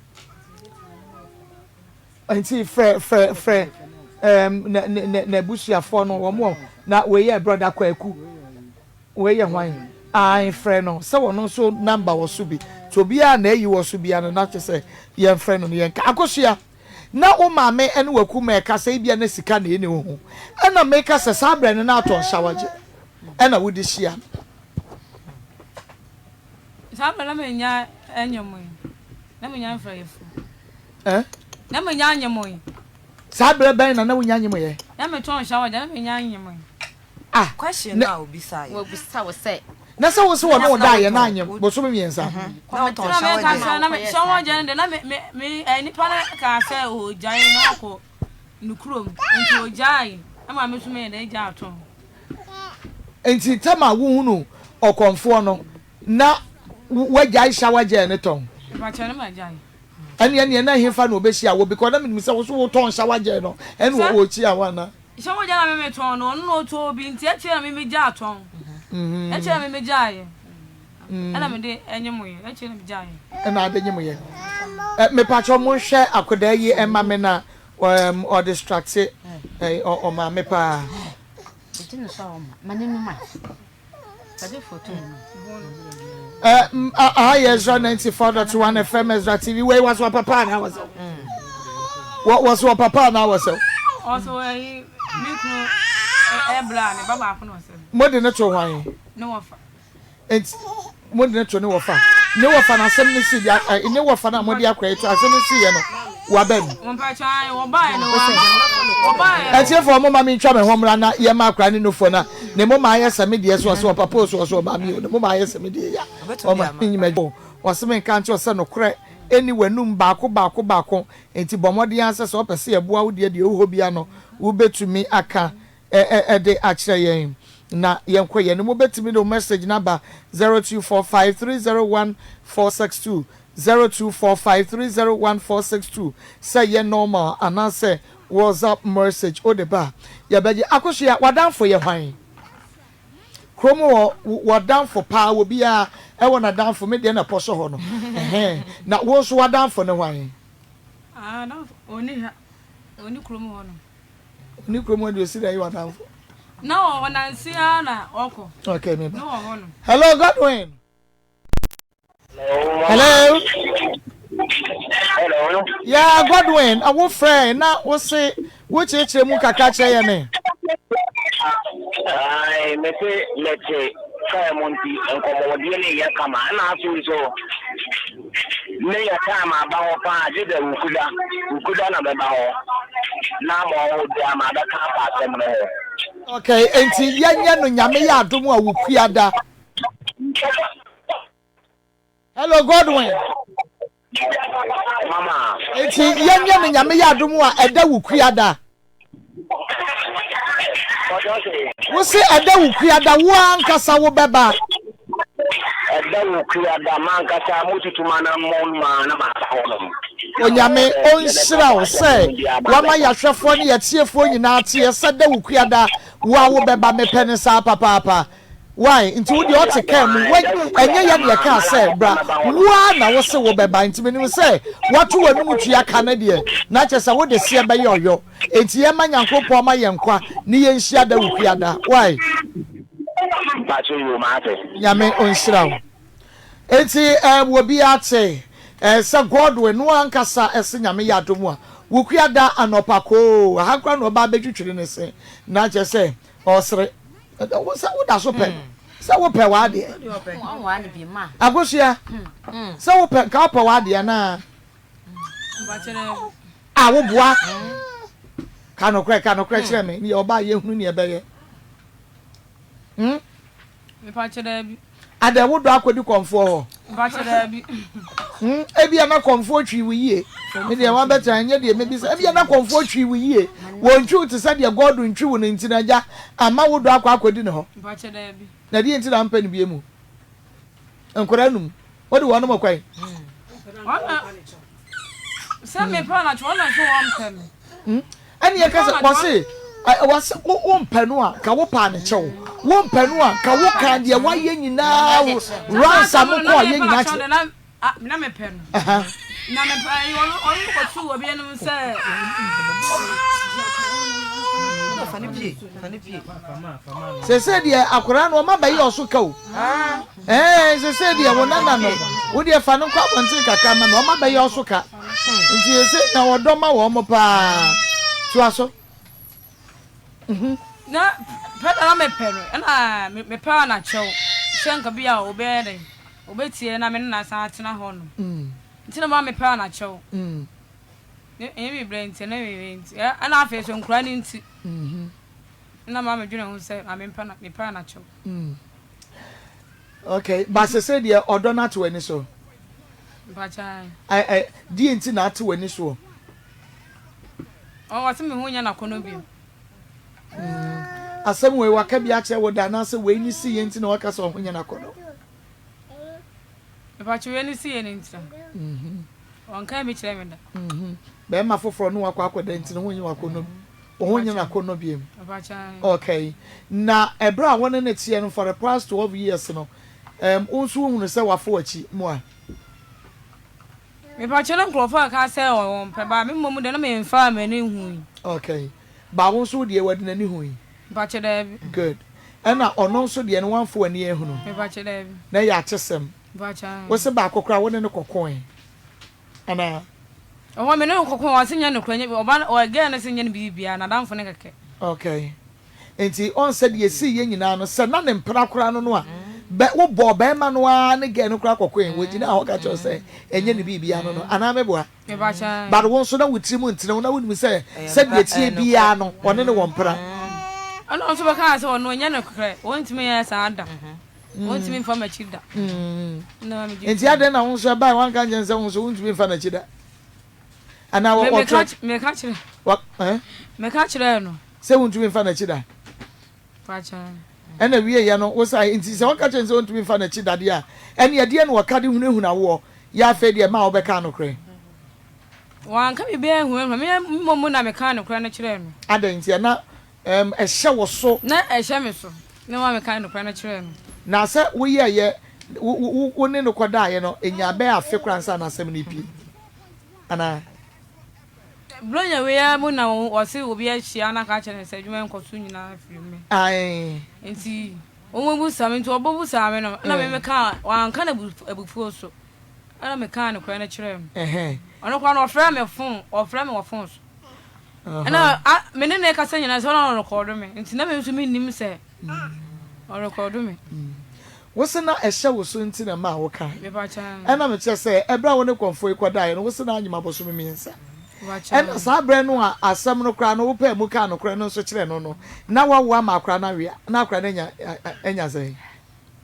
Speaker 2: Nti frɛ frɛ frɛ ɛɛm na na na n'abusuafoɔ no wɔn wɔ na wei yɛ brɔda Kwaku wei yɛ hwan ae frɛ no sɛ wɔn nso namba wɔ so bi nti obiara na ayi wɔ so biara no na kyɛ sɛ yɛn frɛ no no yɛn ka Akosua na wo maame ɛne waku ma ɛka sɛ ebia na sika na ɛni wo ho ɛna meka sɛ saa brɛ no na atɔ nhyawagye ɛna wode hyia no.
Speaker 1: Saa berɛ na mennya nyemoe, na mennya mfrayɛfu.
Speaker 2: Eh?
Speaker 1: Na mennya nyemoe.
Speaker 2: Saa berɛ bɛn na na wonya nyemoeɛ?
Speaker 1: Na metɔn shower gya, na mennya nyemoe.
Speaker 2: Ah,
Speaker 6: Question
Speaker 2: na,
Speaker 6: no a obisaeɛ.
Speaker 5: Wabisa wo sɛ.
Speaker 2: Na sɛ wo se wɔne wo daeɛ na anyem bosome mmiɛnsa.
Speaker 6: Na wotɔn
Speaker 1: Na
Speaker 6: shower
Speaker 1: meka
Speaker 6: gel.
Speaker 1: sɛ, na me shower gel no deɛ, na me, me, me, eh, nipa no kaa sɛ ɔgyae na ɔkɔ ne kurom. Nti ɔgyae, ɛma me nso meyɛ dɛ gyaa tɔn.
Speaker 2: Nti tam a wohunu ɔkɔmfoɔ no, na woagyae shower gel no tɔn?
Speaker 1: Mepakyɛ no magyae.
Speaker 2: Ɛneɛ neɛ na hefa na ɔbɛhyia wo because na menim sɛ wo so wotɔn shower gel no ɛne
Speaker 1: Sɛ
Speaker 2: ɔkyia wo ana?
Speaker 1: Shower gel na me metɔn no ɔno na ɔtɔɔ bi nti akyire na me megyaa tɔn. Akyire na me megyaeɛ ɛna mede nyemoeɛ akyire na megyaeɛ.
Speaker 2: Ɛna ade nyemoeɛ. Mepakyɛ monhwɛ akwadaa yi ɛma me na ɔdistracte ɔmaame paa. Aha yɛ Ezra 94.1 FM Ezra TV. Wei was wɔ papa anaa wɔ sɛw? Wɔ so wɔ papa anaa wɔ sɛw?
Speaker 1: Ɔso ɛyi mi kunu ɛbla ne ba baako na ɔsɛ.
Speaker 2: Mo de ne to hwan?
Speaker 1: Ne wɔfa.
Speaker 2: Enti mode no to ne wɔfa. Ne wɔfa no asɛm no sii deɛ ɛ ne wɔfa no a mode akora yi to asɛm no siiɛ no waba mu. Atiefoɔ momma mentwa me ho mmra na yɛma akora ne nufoɔ na ne moma ayɛ sɛ me deɛ so ɔsɛ ɔpapa o so ɔsɛ ɔmaame o ne moma ayɛ sɛ me deɛ ya ɔma menyima o ɔsɛ menka nkyerɛ sɛ nokorɛ ɛni w'anum baako baako baako enti bɔ mmɔden ara sɛ sɛ ɔpɛ sɛ yɛboa wo deɛ deɛ ɛwɔ hɔ bia no wobɛtumi aka de akyerɛ yɛn na yɛnkɔ yɛn anim. Wobɛtumi de wo message no aba 0245301462, 0245301462 sɛ ɛyɛ normal anaasɛ WhatsApp message wode ba a yɛbɛgye. Akosua, w'adamfo yɛ hwan? Kurom hɔ w'adamfo paa wɔ biara? Ɛwɔ n'adamfo, me deɛ na ɛpɔ so hɔ no. Ɛhɛn. Na wo nso w'adamfo ne hwan?
Speaker 1: Ah, adamfo, ɔnni ha. Ɔnni kurom hɔ nom.
Speaker 2: Ɔnni kurom hɔ deɛ ɔsi dɛn yɛ w'adamfo?
Speaker 1: Na ɔwɔ hɔ nanse ara na ɔkɔ.
Speaker 2: Okay, me ba.
Speaker 1: Na ɔwɔ hɔ nom.
Speaker 2: Hello, Godwin. Hello.
Speaker 3: Hello.
Speaker 2: Yeah, Godwin, na wo frɛ na wo se wo kyerɛkyerɛ mu kakra kyerɛ yɛ ne.
Speaker 3: Ayi, mete mete kaa mu nti nkɔmmɔdeɛ no yɛ kama ɛna afei nso menya time aba hɔ paa gye dɛ wukuda wukuda na mɛba hɔ na ma ɔho de ama abɛka afa asɛm no ho.
Speaker 2: Okay, enti yɛnyɛ no nyame yɛ adom a wukuada. Hello Godwin.
Speaker 3: Mama.
Speaker 2: Enti yɛnyɛ no nyame yɛ adom a ɛda wo kuada. Wo se ɛda wo kuada wo ankasa wo bɛba.
Speaker 3: Ɛda wo kuada mankasa motutu ma na mmɔ ma na ma hɔ nom.
Speaker 2: Onyame ɔnhyira wo sɛ wama yɛahwɛfoɔ ne yɛtiefoɔ nyinaa teɛ sɛ da wo kuada wo a wo bɛba mepɛ ne saa papaapa. Why? Nti wo deɛ ɔte kaa mu wɛ ɛnyɛ yɛ na yɛkaa sɛ bra wo ara na wo se wo bɛba nti menim sɛ woato w'anum tua ka no deɛ na kyerɛ sɛ wode seɛ bɛyɛ ɔyɔ enti yɛma Nyankopɔn ma yɛn nkwa ne yɛnhyia da Wukuada why?
Speaker 3: Mpakyɛ yoo mate.
Speaker 2: Nyame ɔnhyira wo. Enti eh obiara te eh sɛ Godwin no ankasa se Nyame yɛ adom a Wukuada anɔpa koo aha koraa na ɔba abɛtwitwiri ne se na kyerɛ sɛ Ɔsere. Wo sɛ woda so pɛ no. Sɛ wopɛ w'adeɛ. Akosua, sɛ wopɛ nka wopɛ w'adeɛ anaa? A woboa. Ka nokorɛ, ka nokorɛ kyerɛ me. Neɛ ɔbaa yɛhunu neɛ ɛbɛyɛ. Hmm?
Speaker 1: Mepakyɛ daabi.
Speaker 2: Adɛn wo dɔ akɔdi kɔmfoɔ hɔ?
Speaker 1: Mepakyɛ daabi.
Speaker 2: Hmm, ebia na kɔmfoɔ twi wo yie. Me deɛ wabɛtena ɛnyɛ deɛ mebisa. Ebia na kɔmfoɔ twi wo yie. Wɔntwi wo te sɛ deɛ Gordon twi wo no nti na agya ama wo dɔ akɔ akɔdi ne hɔ.
Speaker 1: Mepakyɛ daabi.
Speaker 2: Na deɛ nti na ampɛ no bie mu? Nkwadaa num. Wode wɔnom kwan.
Speaker 1: Sɛ mepɛ na kyɛ wɔn na nso wɔmpɛ me.
Speaker 2: Hmm? Ɛne yɛka sɛ wɔse wɔse wompɛ no a ka wo paa ne kyɛw wompɛ no a ka wo kan deɛ woayɛ nyinaa ransa mo kɔ ayɛ nyinaa kyerɛ.
Speaker 1: Na mepɛ no na mepɛ ɔno ɔno kɔtu obi anim sɛ.
Speaker 2: Sese deɛ akwadaa no ɔma bɛyɛ ɔso ka o ɛɛ sese deɛ wo nana no wo deɛ fa no kɔ abɔnten kakra ma no ɔma bɛyɛ ɔso ka. Nti ese na ɔdɔ ma wɔn paa. Toa so. Mhm.
Speaker 1: Na pɛ na na mepɛ no, ɛna mepɛ a na kyɛw sɛ nka bi a ɔbɛyɛ dɛn, ɔbɛtie na me ne no asan atena hɔ nom. Nti na ma mepɛ a na kyɛw. Ɛnyɛ biribiara nti, ɛna biribiara nti. Ɛna afei nso nkura no nti. Ɛna ma medwene ho sɛ ma mepɛ na mepɛ a na kyɛw.
Speaker 2: Okay, ba sese deɛ ɔdɔ no ate w'ani so.
Speaker 1: Mpakyɛw.
Speaker 2: Ɛ ɛ deɛ nti na ate w'ani soɔ?
Speaker 1: Ɔse me ho nyɛ n'akɔnɔ bio.
Speaker 2: Mm, asɛm wei waka bi akyerɛ wo da anaasɛ wei ne si yɛ nti na waka sɛ ɔho nyɛ n'akɔnɔ?
Speaker 1: Mpakyɛw wei ne si yɛ ne nti.
Speaker 2: Mhm.
Speaker 1: Ɔnka bi kyerɛ me da.
Speaker 2: Mhm. Bɛrima foforɔ ne wakɔ akɔda nti ne ho nyɛ wakɔnɔ wo ho nyɛ n'akɔnɔ biom. Okay. Na ɛberɛ a wo ne no teɛ no for the past 12 years no, um, wo nso wohunu sɛ wafa w'akyi mua?
Speaker 1: Mepakyɛ na nkurɔfoɔ a ɛka sɛ wɔmpɛ ba me mmom deɛ na memfaa m'ani nhui.
Speaker 2: Okay. Ba wo nso wo deɛ wadi n'ani hui?
Speaker 1: Mepakyɛ daabi.
Speaker 2: Good. Ɛna ɔno nso deɛ no wamfa w'ani anhunu?
Speaker 1: Mepakyɛ daabi.
Speaker 2: Na ɛyɛ atesɛm?
Speaker 1: Mepakyɛ ae.
Speaker 2: Wo se baako koraa wo ne no kɔkoe anaa?
Speaker 1: Ɔhɔ me ne no kɔkoe ɔse nyɛ nokorɛ nyɛ ɔba no ɔyɛ girl no se nyɛ no biribiara n'adamfo no kɛkɛ.
Speaker 2: Okay. Nti ɔn sɛ deɛ esii yɛ nyinaa no sɛ na ne mpena koraa no no a bɛ wo bɔɔ bɛɛma no ara ne girl no koraa kɔkoe wɔgyinaa hɔ ka kyerɛ wo sɛ ɛnyɛ ne biribiara no no anaa meboa? But wo nso na wo tirim ntene wo na wonim sɛ sɛdeɛ ɛteɛ biara no ɔne no wɔ mpena.
Speaker 1: Ɛna ɔno nso bɛkaa sɛ ɔno ɛnyɛ nokorɛ ɔntumi nyɛ saa da ɔntumi mfa m'akyi da.
Speaker 2: Nti adɛn na wo nso ɛbae wanka nkyɛn sɛ wo nso wontumi mfa n'akyi da? Anaa ɔtwerɛ?
Speaker 1: Meka kyerɛ. Meka kyerɛɛ no.
Speaker 2: Sɛ wontumi mfa n'akyi da. Ɛna wieeɛ no, wosae. Nti sɛ ɔka kyerɛ no sɛ ɔntumi mfa n'akyi da deɛ a, ɛnneɛ ɛdeɛn na ɔka de hunahuna woɔ? Yɛ afei deɛ ɛmaa wobɛkaa nokorɛ.
Speaker 1: Wanka biribiara anhunahuna me, me mmom na mekaa nokorɛ no kyerɛɛ no.
Speaker 2: Adɛn nti? Na ɛhyɛ wo so.
Speaker 1: Na ɛhyɛ me so na ɛma mekaa nokorɛ no kyerɛɛ no.
Speaker 2: Na sɛ woyɛeɛ. Wo wo wo ne no kɔdaeɛ no, ɛnyaa bɛyɛ afe koraa ansa na asɛm no repue anaa?
Speaker 1: Buronya wei ara mu na wɔse obi ahyia na aka akyerɛ no sɛ adwuma nkɔ so nyinaa firi me.
Speaker 2: Ae.
Speaker 1: Nti wɔn me nti wɔbɔ busaa me no ɛna me mekaa wɔanka no abufuo so ɛna mekaa nokorɛ no kyerɛɛ no. Ɔno koraa no ɔfrɛɛ me fon ɔfrɛ me wɔ fon so. Ɛna me ne no rekasa nyinaa sɛ ɔna ɔrekɔɔdo me nti na me nso mennim sɛ ɔrekɔɔdo me.
Speaker 2: Wo se na ɛhyɛ wo so nti na ɛmaa wo kae. Ɛna mekyerɛ sɛ ɛberɛ a wo ne kɔmfoɔ yi kɔdaeɛ no wo se na anyem abosome miensa. Ɛna saa berɛ no a asɛm no koraa no wopɛɛ mu kaa nokorɛ no nso kyerɛɛ no no na woawo ama akora no awe a na akora no anya anya sɛn?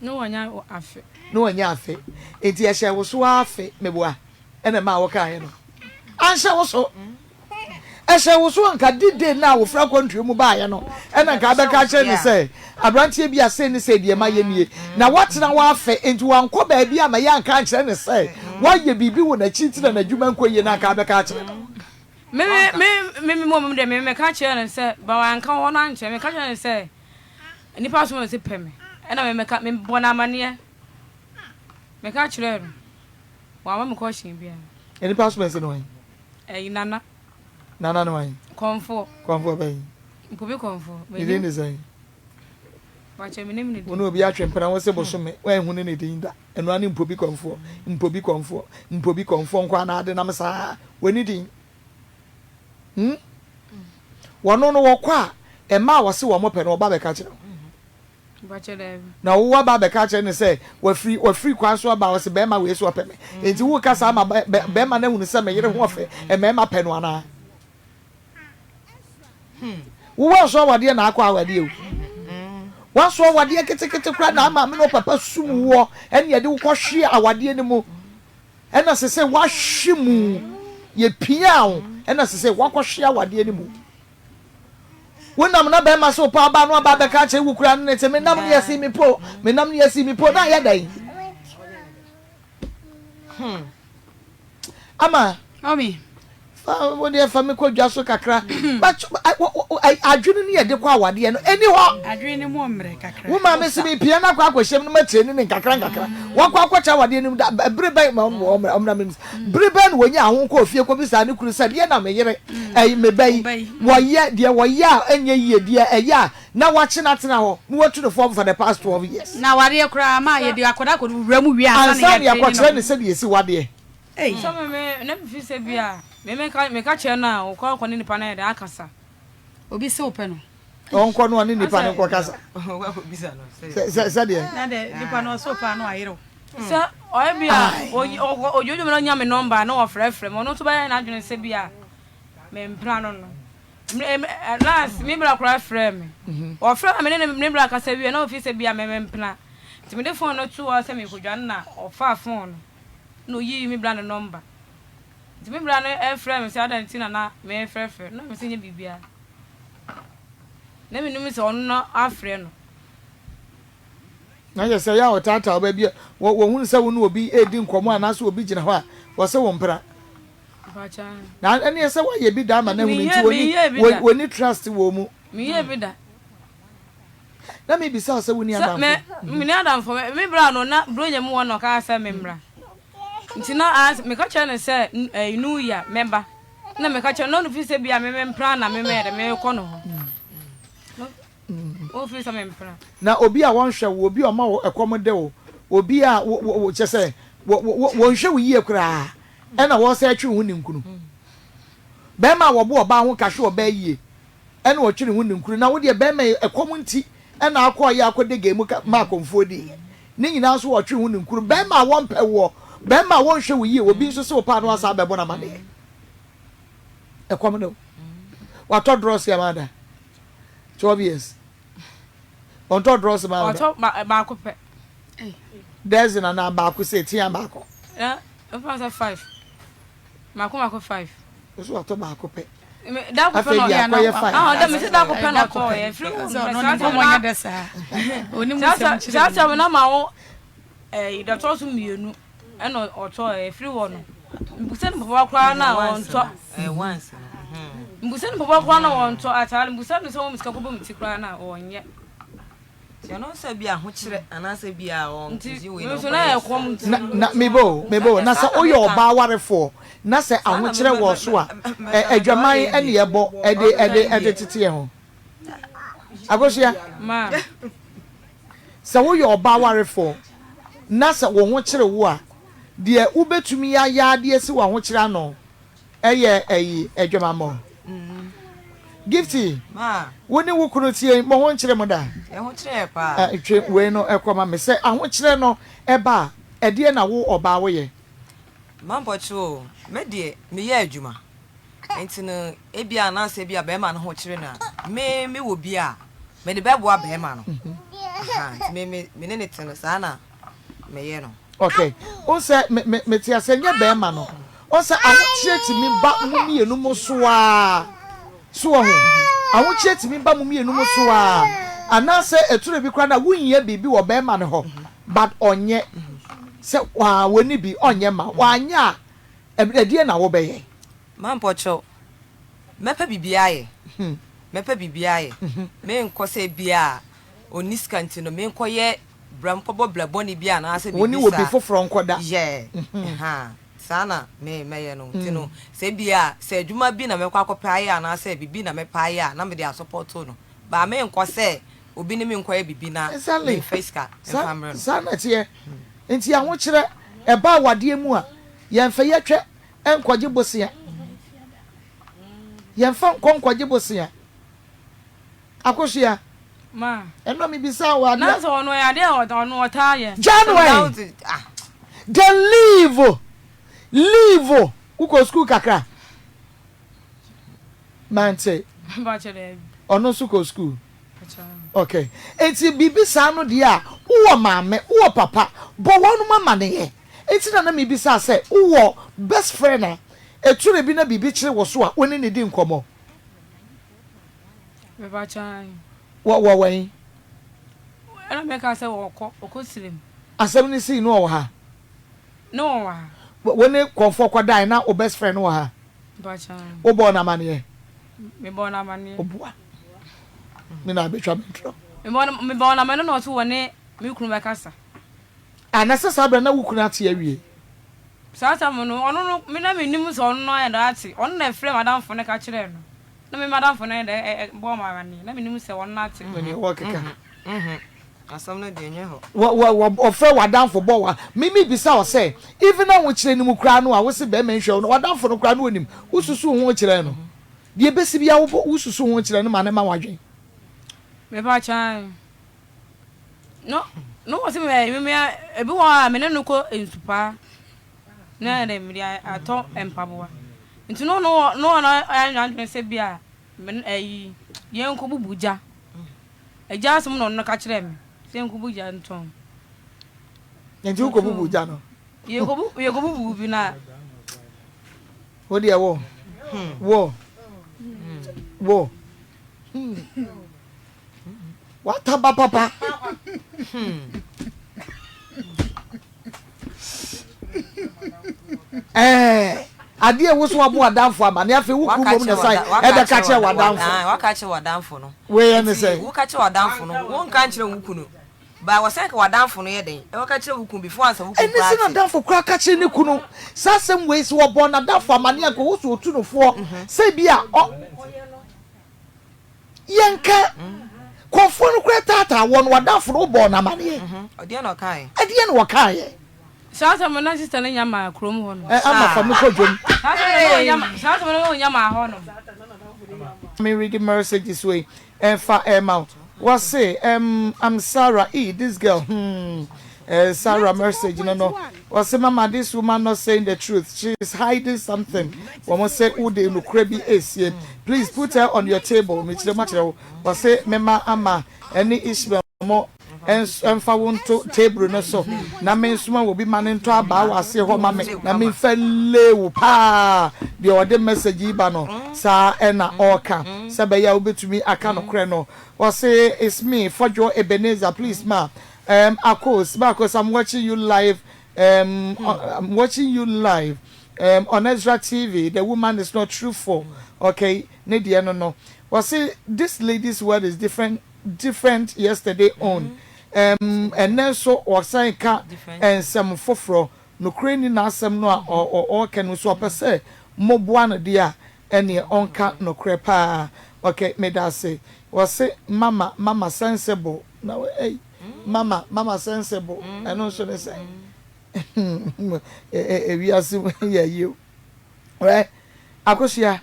Speaker 1: Na wanya afe.
Speaker 2: Na wanya afe. Nti ɛhyɛɛ wo so ara afe meboa ɛna ɛmaa wo kaeɛ no. Anhyɛ wo so. Ɛhyɛ wo so anka D-Day no a wofiri akwantuo mu baeɛ no na anka abɛka akyerɛ no sɛ, Aberanteɛ bi a sei ne sei deɛ mayɛ nie. Na woatena hɔ afɛ, enti wankɔ baabi amma yɛanka ankyerɛ no sɛ woayɛ biribi wɔ n'akyi nti na n'adwuma nkɔ yie no anka abɛka akyerɛ no.
Speaker 1: Me me me me mmom deɛ me meka kyerɛɛ no sɛ, ba wanka hɔ no ankyerɛ me, meka kyerɛɛ no sɛ nnipa asom no se pɛ me, ɛna me meka mebɔ no amaneɛ, meka kyerɛɛ no, wamma me kɔɔhyɛn biara.
Speaker 2: Nnipa asom no se ne hwan?
Speaker 1: Ɛyi Nana.
Speaker 2: Nana ne wan?
Speaker 1: Kɔmfoɔ.
Speaker 2: Kɔmfoɔ bɛn?
Speaker 1: Mpobi kɔmfoɔ.
Speaker 2: Ne din de sɛn?
Speaker 1: Bakyɛ menim ne din.
Speaker 2: Wo ne obi atwe mpena wo se bosome woanhu ne ne din da. Ɛno ara ne Mpobi kɔmfoɔ, Mpobi kɔmfoɔ, Mpobi kɔmfoɔ nko ara na ade nam saa. Wɔnni din. Hmm? Wɔno no wɔkɔ a, mmaa a wɔse wɔn pɛ no wɔba bɛka kyerɛ wo. Na wo aba abɛka akyerɛ no sɛ wafiri wafiri kwan so aba ɔse bɛrima wei so ɔpɛ me enti woka saa ma bɛrima no ahunu sɛ me yere ho ɔfɛ mmarima pɛ no anaa hmm. Wo wanso awadeɛ na akɔ awadeɛ o wanso awadeɛ ketekete koraa na ama me ne papa sum woɔ ɛne yɛde wo kɔhwe awadeɛ no mu ɛna sɛ sɛ wahwe mu yɛpia wo ɛna sɛ sɛ wakɔhwe awadeɛ no mu Wonam na bɛrima so pa aba no aba abɛka akyerɛ wo kura no ne sɛ menam ne yɛsi me po menam ne yɛsi me po na ayɛ dɛn hmm. Ama
Speaker 7: Mami.
Speaker 2: Fa wo deɛ fa me kɔ dwa so kakra. But adwene no yɛde kɔ awadeɛ no ɛni hɔ.
Speaker 7: Adwene no mu ɔmmerɛ kakra.
Speaker 2: Wo maame se me pia no akɔ akɔhyɛm no makyerɛ ne ne nkakra nkakra. Wakɔ akɔkyɛ awadeɛ no mu da bere bɛn ma ɔmmra me Bere bɛn na wɔnyaa ho kɔɔ fie kɔbisaa ne kunu sɛ, Deɛn na me yere, ɛyi, me ba yi, wɔyɛ, deɛ wɔyɛ a ɛnyɛ yie, deɛ ɛyɛ a na wakye no atena hɔ na watu no fam for the past 12 years?
Speaker 7: Na awareɛ koraa ma yɛde akwadaa kɔ wura mu wie ansa na
Speaker 2: Ansa na
Speaker 7: yɛatreni no.
Speaker 2: yɛakɔkyerɛ no sɛdeɛ yɛsi wadeɛ.
Speaker 7: Ei.
Speaker 1: Sɛ me me na mefi sɛ bi a me meka meka kyerɛ no a ɔkɔ akɔ ne nipa no ayɛ dɛn akasa.
Speaker 7: Obi se wopɛ no.
Speaker 2: Ɔnkɔ no ɔne nipa no nkɔ kasa. Sɛ sɛdeɛ.
Speaker 7: Na dɛ nipa no ɔse wopɛ a na wayere wo.
Speaker 1: Sɛ ɔyɛ bi a odwodwo me na ɔnya me nɔmba na ɔfrɛfrɛ me, ɔno nso bɛyɛ n'adwene sɛ bi a mempena no no. Last me bra koraa frɛɛ me. Ɔfrɛ me ne ne bra kasa wie na ɔfii sɛ bi a mempena. Nti mede fon no too hɔ sɛ merekɔdwane na ɔfaa fon no na ɔyii me bra no nɔmba. Nti me bra no frɛɛ me sɛ adɛn nti na na merefrɛfrɛ no na mese nyɛ biribiara. Na mennim sɛ ɔno na afrɛ no.
Speaker 2: Na kyerɛ sɛ, ɛyɛ a wɔtaataa wo baabi a wɔhunu sɛ wo ne obi redi nkɔmmɔ anaasɛ obi gyina hɔ a, wɔse wo mpena. Na ɛneɛ sɛ woayɛ bi da ama no ahunu nti wɔnni wɔnni trust wɔ mu.
Speaker 1: Menyɛɛ bi da.
Speaker 2: Na mebisa wo sɛ wonni adamfo?
Speaker 1: Menni adamfo. Me bra no na Buronya mu hɔ na ɔkaa sɛ memmra. Nti na meka kyerɛ no sɛ ɛyi New Year mɛba. Na meka kyerɛ no na ɔno fi sɛ bi a me mempena na me mɛyɛ dɛ merekɔ no hɔ. Wofiri sɛ mempena.
Speaker 2: Na obi a wɔnhwɛ wo, obi a ɔma wo ɛkɔm de wo, obi a wo wo kyɛ sɛ wɔ wɔ wɔnhwɛ wo yie koraa ɛna wɔsɛ ɛtwe wo ho ninkunu. Bɛrima a wɔbo ɔbaa ho ka hwɛ ɔbaa yie ɛna ɔtwe ne ho ninkunu na wo deɛ bɛrima yi ɛkɔm nti ɛna akɔ ɔyɛ akɔ dege mu ka ma akɔmfoɔ di yɛ. Ne nyinaa nso wɔtwe ho ninkunu. Bɛrima a wɔmpɛ woɔ, bɛrima a wɔnhwɛ wo yie, obi nso se wo paa na wasan abɛbɔ no amaneɛ. Ɛkɔm de wo. Watɔ drɔs ama da. 12 years. Ɔntɔ drɔs ma wo da.
Speaker 1: Ɔtɔ baako pɛ.
Speaker 2: Dozen anaa baako sɛ tia baako.
Speaker 1: Na mfa sɛ 5. Mako mako 5.
Speaker 2: Nso watɔ baako pɛ.
Speaker 1: Dako pɛ
Speaker 2: na
Speaker 1: ɔyɛ
Speaker 2: akɔyɛ 5.
Speaker 1: Ah, ɔda mesi dako pɛ na ɔtɔ yɛ. Firi wo
Speaker 7: sɛ ɔno ne nkɔmɔ nyɛ dɛ saa. Onim sɛm kyerɛ.
Speaker 1: Saa sɛm na ma wo eh dɔtɔ so mmienu. Ɛna ɔtɔ ɛ firi hɔ no mbusa no papa koraa na ɔntɔ mbusa no papa koraa na ɔntɔ ataare mbusa no sɛ wɔn sika kɔbɔ mu ti koraa na ɔnyɛ. Nti me nso na ɛkɔm nti.
Speaker 2: Na na meba o, meba o, na sɛ woyɛ ɔbaa warefoɔ na sɛ ahokyerɛ wɔ so a, ɛ adwaman ɛne ɛbɔ ɛde ɛde ɛde tete yɛn ho. Akosua, sɛ woyɛ ɔbaa warefoɔ na sɛ wo ho kyere wo a, deɛ wobɛtumi ayɛ ara de asi w'ahokyerɛ ano Ɛyɛ ɛyi adwamammɔ. Gifty, wo ne wo kunu tie mo ho nkyere mo da? Twe wei no kɔ ma me. Sɛ ahokyerɛ no ba a, ɛdeɛn na wo ɔbaa woyɛ?
Speaker 6: Mampɔkyere o, me deɛ meyɛ adwuma nti no ebia anaasɛ ebia bɛrima no ho kyere no a, me mewɔ bi a mede bɛboa bɛrima no. Aha, nti me me me ne ne te no saa na meyɛ no.
Speaker 2: Ok wohu sɛ me me mete aseɛ nyɛ bɛɛma no wohu sɛ ahokyerɛ tumi ba mo mmienu mo so aa so wahu ahokyerɛ tumi ba mo mmienu mo so aa anaasɛ ɛtoro bi koraa na wonhia biribi wɔ bɛɛma no hɔ but ɔnyɛ sɛ waa wɔni bi ɔnyɛ ma wanyɛ a ɛdeɛ na wobɛyɛ.
Speaker 6: Mampɔkyɛw mɛpɛ biribi ayɛ mɛpɛ biribi ayɛ menkɔ sɛ ebia ɔnni sika nti no menkɔyɛ bra nkɔbɔ bra bɔne bi anaasɛ
Speaker 2: Wo ne
Speaker 6: biribi
Speaker 2: obi
Speaker 6: saa.
Speaker 2: foforɔ nkɔda.
Speaker 6: Yeah, ɛhaa, saa na me mɛyɛ no. Nti no, sɛ ebia sɛ adwuma bi na mɛkɔ akɔpɛ ayɛ anaasɛ biribi na mɛpɛ ayɛ a, na mede asɔpɔto no. But menkɔ sɛ obi ne me nkɔyɛ biribi na
Speaker 2: Exactly.
Speaker 6: memfa sika
Speaker 2: Saa,
Speaker 6: mfa mmerɛ no.
Speaker 2: saa na ɛteɛ. Nti ahokyerɛ, ɛba awadeɛ mu a, yɛmfa yɛtwɛ nkɔgye bosea. Yɛmfa nkɔ nkɔgye bosea. Akosua,
Speaker 1: Ma.
Speaker 2: ɛno mebisaa wo adeɛ.
Speaker 1: Nanso ɔno ɛyɛ adeɛ a ɔno ɔtaa yɛ.
Speaker 2: January, then leave, leave, wokɔ sukuu kakra? Mante.
Speaker 1: Mpakyɛ daabi.
Speaker 2: Ɔno nso kɔ sukuu? Ok, nti biribi saa no deɛ a, wowɔ maame, wowɔ papa, bɔ wɔnom amaneɛ. Nti na na mebisa sɛ, wowɔ best friend a, ɛtore bi na biribi kyere wo so a, wo ne no di nkɔmmɔ?
Speaker 1: Mepakyɛ ae.
Speaker 2: Wɔ wɔ wɛn?
Speaker 1: Ɛna mɛka sɛ ɔkɔ ɔkɔ sirem.
Speaker 2: Asɛm no sii no ɔwɔ ha?
Speaker 1: Ne ɔwɔ ha.
Speaker 2: Wo ne kɔmfoɔ kɔ dae na wo best friend no wɔ ha?
Speaker 1: Mepakyɛ ae.
Speaker 2: Wo bɔɔ no amaneɛ?
Speaker 1: Me bɔɔ no amaneɛ.
Speaker 2: Ɔboa. Me na abɛtwa me ntorɔ.
Speaker 1: Me bɔɔ no me bɔɔ no amaneɛ na ɔse wɔne me kunu bɛkasa.
Speaker 2: Ah na sɛ saa berɛ na wo kunu ate awie?
Speaker 1: Saa tam no ɔno no me na mennim sɛ ɔno no ayɛ dɛ ate ɔno na ɛfrɛɛ m'adamfo no ka kyerɛɛ no. Na me madamfo no dɛ bɔɔ me amanneɛ na menim sɛ ɔno ate.
Speaker 2: Ɛne wɔkeka.
Speaker 6: Asɛm no deɛ ɛnyɛ hɔ.
Speaker 2: Wɔ wɔ wɔ ɔfrɛ w'adamfo bɔ wa me me bisa wo sɛ even ahokyerɛ no mu koraa no a wose bɛrima nhwɛ wo no w'adamfo no koraa no onim wo susu ho kyerɛ no deɛ ebesi biara wobɔ wo susu ho kyerɛ no ma ne ma w'adwen.
Speaker 1: Mepa kyan no no wɔ se me me ebi wɔ a me ne no kɔ nsupaa. Na dɛ mede atɔ mpaboa. Nti no no no na ɔayɛ n'adwene sɛ bi a me ayi yɛnkɔbubu gya. Agya asɛm na ɔno no ka kyerɛɛ me sɛ yɛnkɔbu gya ntɔn.
Speaker 2: Nti wokɔbubu gya no?
Speaker 1: Yɛkɔbu yɛkɔbubu bi na.
Speaker 2: Wo deɛ wo wo wo. Wataba papa. Ɛɛ adeɛ a woso abo adamfo ama ne afei wo kunu mmom na san ɛbɛka kyerɛ w'adamfo.
Speaker 6: Waka kyerɛ w'adamfo no.
Speaker 2: Wei yɛ ne sɛ.
Speaker 6: Woka kyerɛ w'adamfo no, wonka nkyerɛ wo kunu. Ba wɔ sɛ nka w'adamfo no yɛ dɛn? Ɛwɔka kyerɛ wo kunu before ansa wo kunu
Speaker 2: Ɛne sɛ n'adamfo koraa ka kyerɛ ne kunu saa asɛm wei sɛ wɔbɔɔ n'adamfo amaneɛ anka ɔwɔ sɛ ɔtu no foɔ sɛ bi a ɔ Yɛnka. Kɔmfoɔ no koraa taataa wɔn, w'adamfo no, wobɔɔ no amaneɛ.
Speaker 6: Ɛdeɛn na ɔkaeɛ?
Speaker 2: Ɛdeɛn na ɔkaeɛ?
Speaker 1: Saa asɛm no na sister no nya maa kurom hɔ nom.
Speaker 2: Ɛ ama fa me kɔ dwom.
Speaker 1: Saa asɛm no saa asɛm no nya maa hɔ nom.
Speaker 2: Me readi messages wei ɛfa ɛma wo. Wɔse ɛm I'm Sarah ee this girl hmm eh Sarah message no no wɔse mama this woman not saying the truth she is hiding something wɔn se wode nokorɛ bi esie please put her on your table mekyerɛ mu akyerɛ wo wɔse mema ama ɛne Ishmael mo ɛmfa wo nto table no so na mensoma obi ma no ntɔ abaa wɔ aseɛ hɔ ma me na memfa nlay wo paa deɛ ɔde message yi ba no saa ɛna ɔreka sɛ ɛbɛyɛ a wobɛtumi aka nokorɛ no ɔse it's me Fɔdwo Ebenezer please ma um, Akos Marcos I'm watching you live um, I'm watching you live um, on Ezra TV the woman is not truthful okay ne deɛ no no ɔse this lady's word is different. different yesterday own. Ɛm, ɛnnɛ nso ɔsan ka nsɛm foforɔ. Nokorɛ nni n'asɛm no a ɔreka no mu. Sɛ ɔpɛ sɛ moboa no deɛ a, ɛnneɛ ɔnka nokorɛ paa. Ok, medase. Wɔse mama, mama sensible. Na wo ei, mama, mama sensible. Ɛno nso ne sɛn? Ewiase mu yɛ ayi o. Ɛ, Akosua,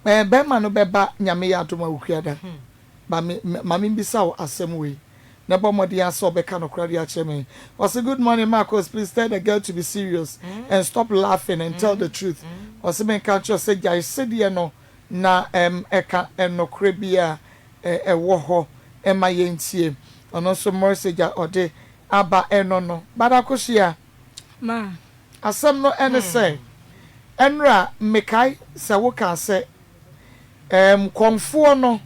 Speaker 2: ɛ, bɛrima no bɛba Nyame yɛ adom a Okuada. Ba me, ma me mbisa wo asɛm wei, na bɔ mmɔden ara sɛ ɔbɛka nokorɛ de akyerɛ me. Ɔse, Good morning Marcos, please tell the girl to be serious and stop laughing and tell the truth. Ɔse menka nkyerɛ wo sɛ gyae sedeɛ no na ɛm ɛka nokorɛ bi a ɛwɔ hɔ ma yɛntie. Ɔno nso message a ɔde aba ɛno no. But Akosua,
Speaker 1: Ma.
Speaker 2: asɛm no ɛne sɛ, ɛnora mekae sɛ wokaa sɛ Erm kɔmfoɔ no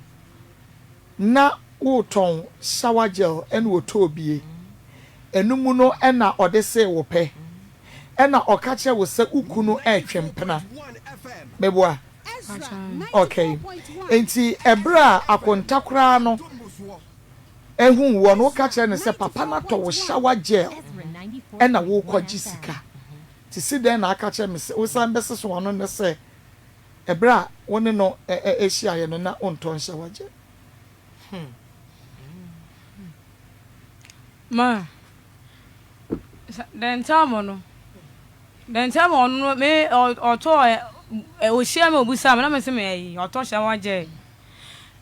Speaker 2: na woretɔn shower gel ɛna ɔtɔɔ bie. Ɛno mu no ɛna ɔde see wo pɛ. Ɛna ɔka kyerɛ wo sɛ wo kunu ɛretwe mpena. Meboa? Okay. Nti ɛberɛ a akonta koraa no ɛhuu woɔ no woka kyerɛ no sɛ papa no atɔ wo shower gel ɛna worekɔgye sika. Nti si dɛn na aka kyerɛ me sɛ wosan bɛseso w'ano nnɛ sɛ Ɛberɛ a wo ne no hyiaeɛ no na wontɔ nhyɛ w'agya.
Speaker 1: Ma, the time no, the time ɔno no me ɔtɔ ɔhyia me ɔbusa me na me se me ayi ɔtɔ hyɛ w'agya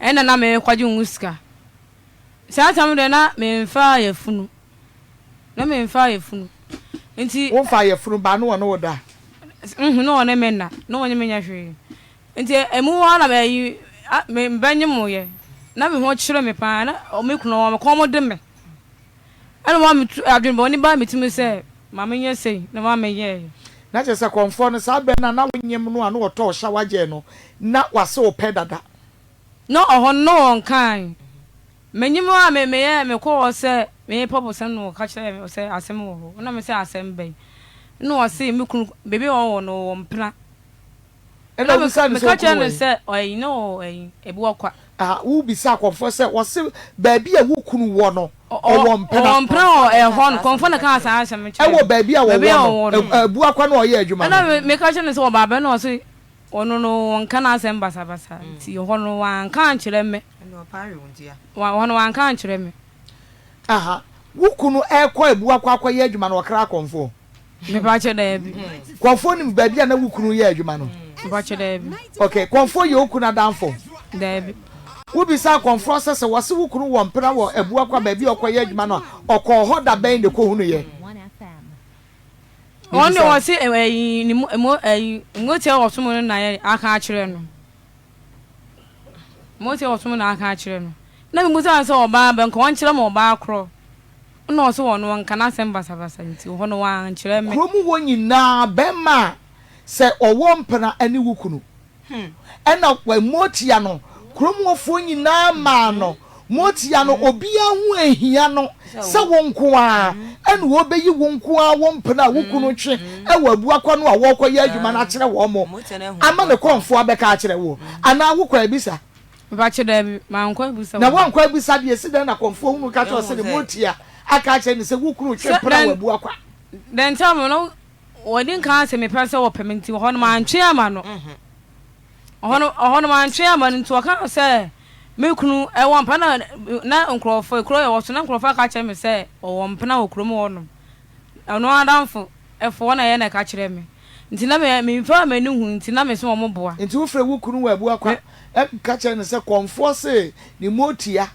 Speaker 1: ɛna na me kɔgye ho sika. Saa tam deɛ na memfa yafunu. Na memfa yafunu. Nti.
Speaker 2: Womfa yafunu ba na wɔne wo da?
Speaker 1: Nhu, na wɔne me nna. Na wɔne me nyɛ hwee. Nti emu hɔ ara na ayi, me bɛnyemoeɛ. Na me ho kyere me paa. Na me kunu wɔ me kɔn de me. Ɛna wɔn a metu adwene bɔne baa me tirim sɛ ma menyɛ sei na wɔn a meyɛeɛ.
Speaker 2: Na kyerɛ sɛ kɔmfoɔ no saa berɛ no a na wonyem no a na wɔtɔɔ shower gel no na wase wo pɛ dada.
Speaker 1: Na ɔhɔ no na wɔnkae. M'enyim a me meyɛɛ mekɔɔ hɔ sɛ merepɛ bosem no wɔka kyerɛɛ me sɛ asɛm wɔ hɔ. Nna mese asɛm bɛn? Nna ɔse me kunu beebi a ɔwɔ no ɔwɔ mpena.
Speaker 2: Ɛna
Speaker 1: Nna
Speaker 2: wobisaa no sɛ
Speaker 1: meka
Speaker 2: okunu
Speaker 1: kyerɛɛ
Speaker 2: wɔ
Speaker 1: no
Speaker 2: he?
Speaker 1: sɛ ɔyi na ɔwɔ ɛyi ebi kwa.
Speaker 2: Aha, wobisaa kɔmfoɔ sɛ ɔse baabi a wo kunu wɔ no ɔwɔ mpena?
Speaker 1: Ɔwɔ mpena wɔ ɛhɔ no, kɔmfoɔ na kaa saa asɛm no kyerɛɛ
Speaker 2: Ɛwɔ
Speaker 1: me.
Speaker 2: baabi a
Speaker 1: Baabi a
Speaker 2: wɔwɔ
Speaker 1: ɔwɔ
Speaker 2: no,
Speaker 1: no.
Speaker 2: Abuakwa no a ɔyɛ adwuma no.
Speaker 1: Ɛna meka kyerɛɛ no sɛ ɔba abɛ na ɔse Ɔno no wɔnka n'asɛm basabasa nti hɔ no wanka ankyerɛ me. Hɔ no wanka ankyerɛ me.
Speaker 2: Aha, wo kunu ɛkɔ abua kɔ akɔyɛ adwuma no ɔkra akɔmfoɔ?
Speaker 1: Mepakyɛ daabi.
Speaker 2: Kɔmfoɔ nim baabi a na wo kunu yɛ adwuma no?
Speaker 1: Mepakyɛ daabi.
Speaker 2: Ok, kɔmfoɔ yɛ wo kunu adamfo?
Speaker 1: Daabi.
Speaker 2: Wobisa akɔmfoɔ sɛ sɛ wɔse wo kunu wɔ mpena wɔ abua kwa baabi a ɔkɔyɛ adwuma no a, ɔkɔɔ hɔ da bɛn na ɛkɔhunuiɛ?
Speaker 1: Wɔn de wɔse ɛyi ne mo mo ɛyi motia ɔsom no na yɛ aka akyerɛ no. Motia ɔsom na aka akyerɛ no. Na mi musa sɛ ɔbaa bɛ nka ɔnkyerɛ mo ɔbaa korɔ. Ɛna ɔse wɔn wɔnka n'asɛm basabasa nti hɔ no wankyerɛ me.
Speaker 2: Kurom hɔ nyinaa bɛrima a sɛ ɔwɔ mpena ne wo kunu. Ɛna motia no, kurom hɔfoɔ nyinaa maa no motia no, obiara ho anhia no sɛ wo nko ara, ɛna wɔbɛyi wo nko ara wo mpena a wo kunu twe wɔ abuakwa no a wɔrekɔyɛ adwuma no akyerɛ wɔn ama ne kɔmfoɔ abɛka akyerɛ wo, anaa wokɔ abisa?
Speaker 1: Mepakyɛ daabi, mankɔ abisa
Speaker 2: Na woankɔ abisa deɛ, ɛsi dɛn na kɔmfoɔ hunu ka kyerɛ wo sɛ ne motia aka akyerɛ no sɛ wo kunu retwe mpena wɔ abuakwa?
Speaker 1: Dɛn nti a na Wɔdi nkan se mepɛ sɛ wɔpɛ me nti, hɔ no mantwe amma no. Hɔ no, hɔ no mantwe amma no nti wɔkaa sɛ me kunu wɔ mpena na na nkurɔfoɔ, kuro yɛ wɔ so na nkurɔfoɔ aka kyerɛ me sɛ ɔwɔ mpena wɔ kurom hɔ nom. Ɔno adamfo foɔ na ɛyɛ na ɛka kyerɛ me. Nti na me memfa m'ani hu nti na mese wɔn boa.
Speaker 2: Nti wofrɛ wo kunu wɔ Abuakwa ka kyerɛ no sɛ kɔmfoɔ se ne motia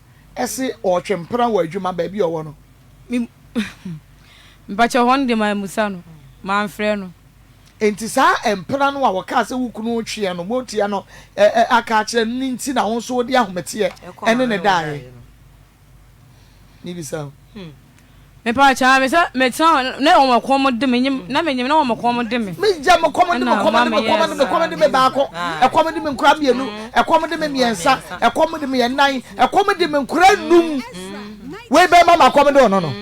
Speaker 2: se ɔretwe mpena wɔ adwuma baabi a ɔwɔ no?
Speaker 1: Me mpakyɛw hɔ no deɛ mammusa no, mamfrɛ no.
Speaker 2: Enti saa mpena no a wɔkaa sɛ wo kunu retweɛ no, motia no aka akyerɛ no no nti na wo nso wode ahometeɛ ne no daeɛ? Mebisa wo.
Speaker 1: Mepakyɛw, me sɛ metena hɔ na wɔn kɔn de me, na menyim na wɔn kɔn de me.
Speaker 2: Megya me kɔm de me kɔm de me kɔm de me kɔm de me baako, ɛkɔm de me nkora mmienu, ɛkɔm de me mmiɛnsa, ɛkɔm de me nnan, ɛkɔm de me nkora nnum. Wei bɛma ma kɔm de ɔno no.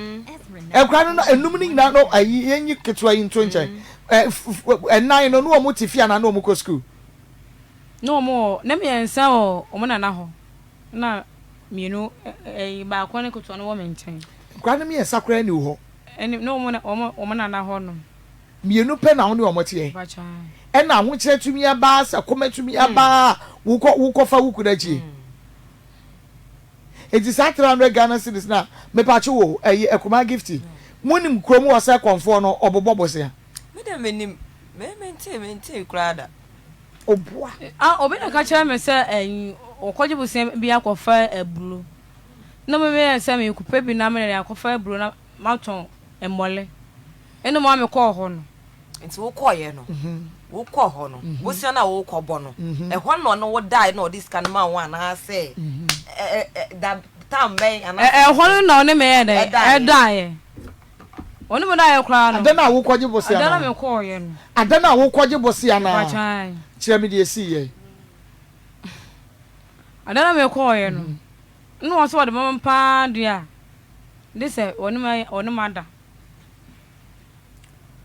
Speaker 2: Nkora no no enum no nyinaa no ayi yɛnyi ketewa yi nto nkyɛn. Ɛnan no ne wɔn te fie anaa ne wɔn kɔ sukuu?
Speaker 1: Ne wɔn wɔ ne mmiɛnsa wɔ wɔn nana hɔ na. Mmienu, ɛyi baako ne ketewa no wɔ me nkyɛn.
Speaker 2: Nkwadaa no mmiɛnsa koraa nni wo hɔ?
Speaker 1: Ɛne, ne wɔn, wɔn, wɔn nana hɔ nom.
Speaker 2: Mmienu pɛ na wo ne wɔn teɛ?
Speaker 1: Mpakyɛ ae.
Speaker 2: Ɛna ahokyerɛ tumi aba, sɛ kɔm atumi aba a, wokɔ, wokɔfa wo kunu akyi? Enti saa 300 Ghana cedis no a, mepakye wo, ɛyi, Akumaa Gifty, monim kurom hɔ sɛ kɔmfoɔ no, ɔbobɔ bosea?
Speaker 6: Me deɛ mennim, me, mentee, mentee koraa da.
Speaker 2: Ɔboa.
Speaker 1: Ah, obi na ɛka kyerɛ me sɛ ɛyi, ɔkɔgye bosea bi akɔfa aburo. Na me meyɛ sɛ mekɔpɛ bi na mede akɔfa aburo na matɔn mmɔle. Ɛna ɔma mekɔɔ hɔ no.
Speaker 6: Nti wokɔeɛ no, wokɔɔ hɔ no, bosea no a worekɔbɔ no, ɛhɔ na ɔne wo daeɛ na ɔde sika no maa wo anaasɛ da tam bɛn anaasɛ?
Speaker 1: Ɛhɔ no na ɔne me yɛɛ dɛn? Ɛdaeɛ. Ɔne me daeɛ koraa no.
Speaker 2: Ada no a wokɔgye bosea no.
Speaker 1: Ada no a mekɔeɛ no.
Speaker 2: Ada no a wokɔgye bosea no a. Kyerɛ me deɛ ɛsiiɛ.
Speaker 1: Ada no a mekɔeɛ no, na wɔn nso wɔde bɛma me paa deɛ a, de sɛ wɔne me wɔne me ada.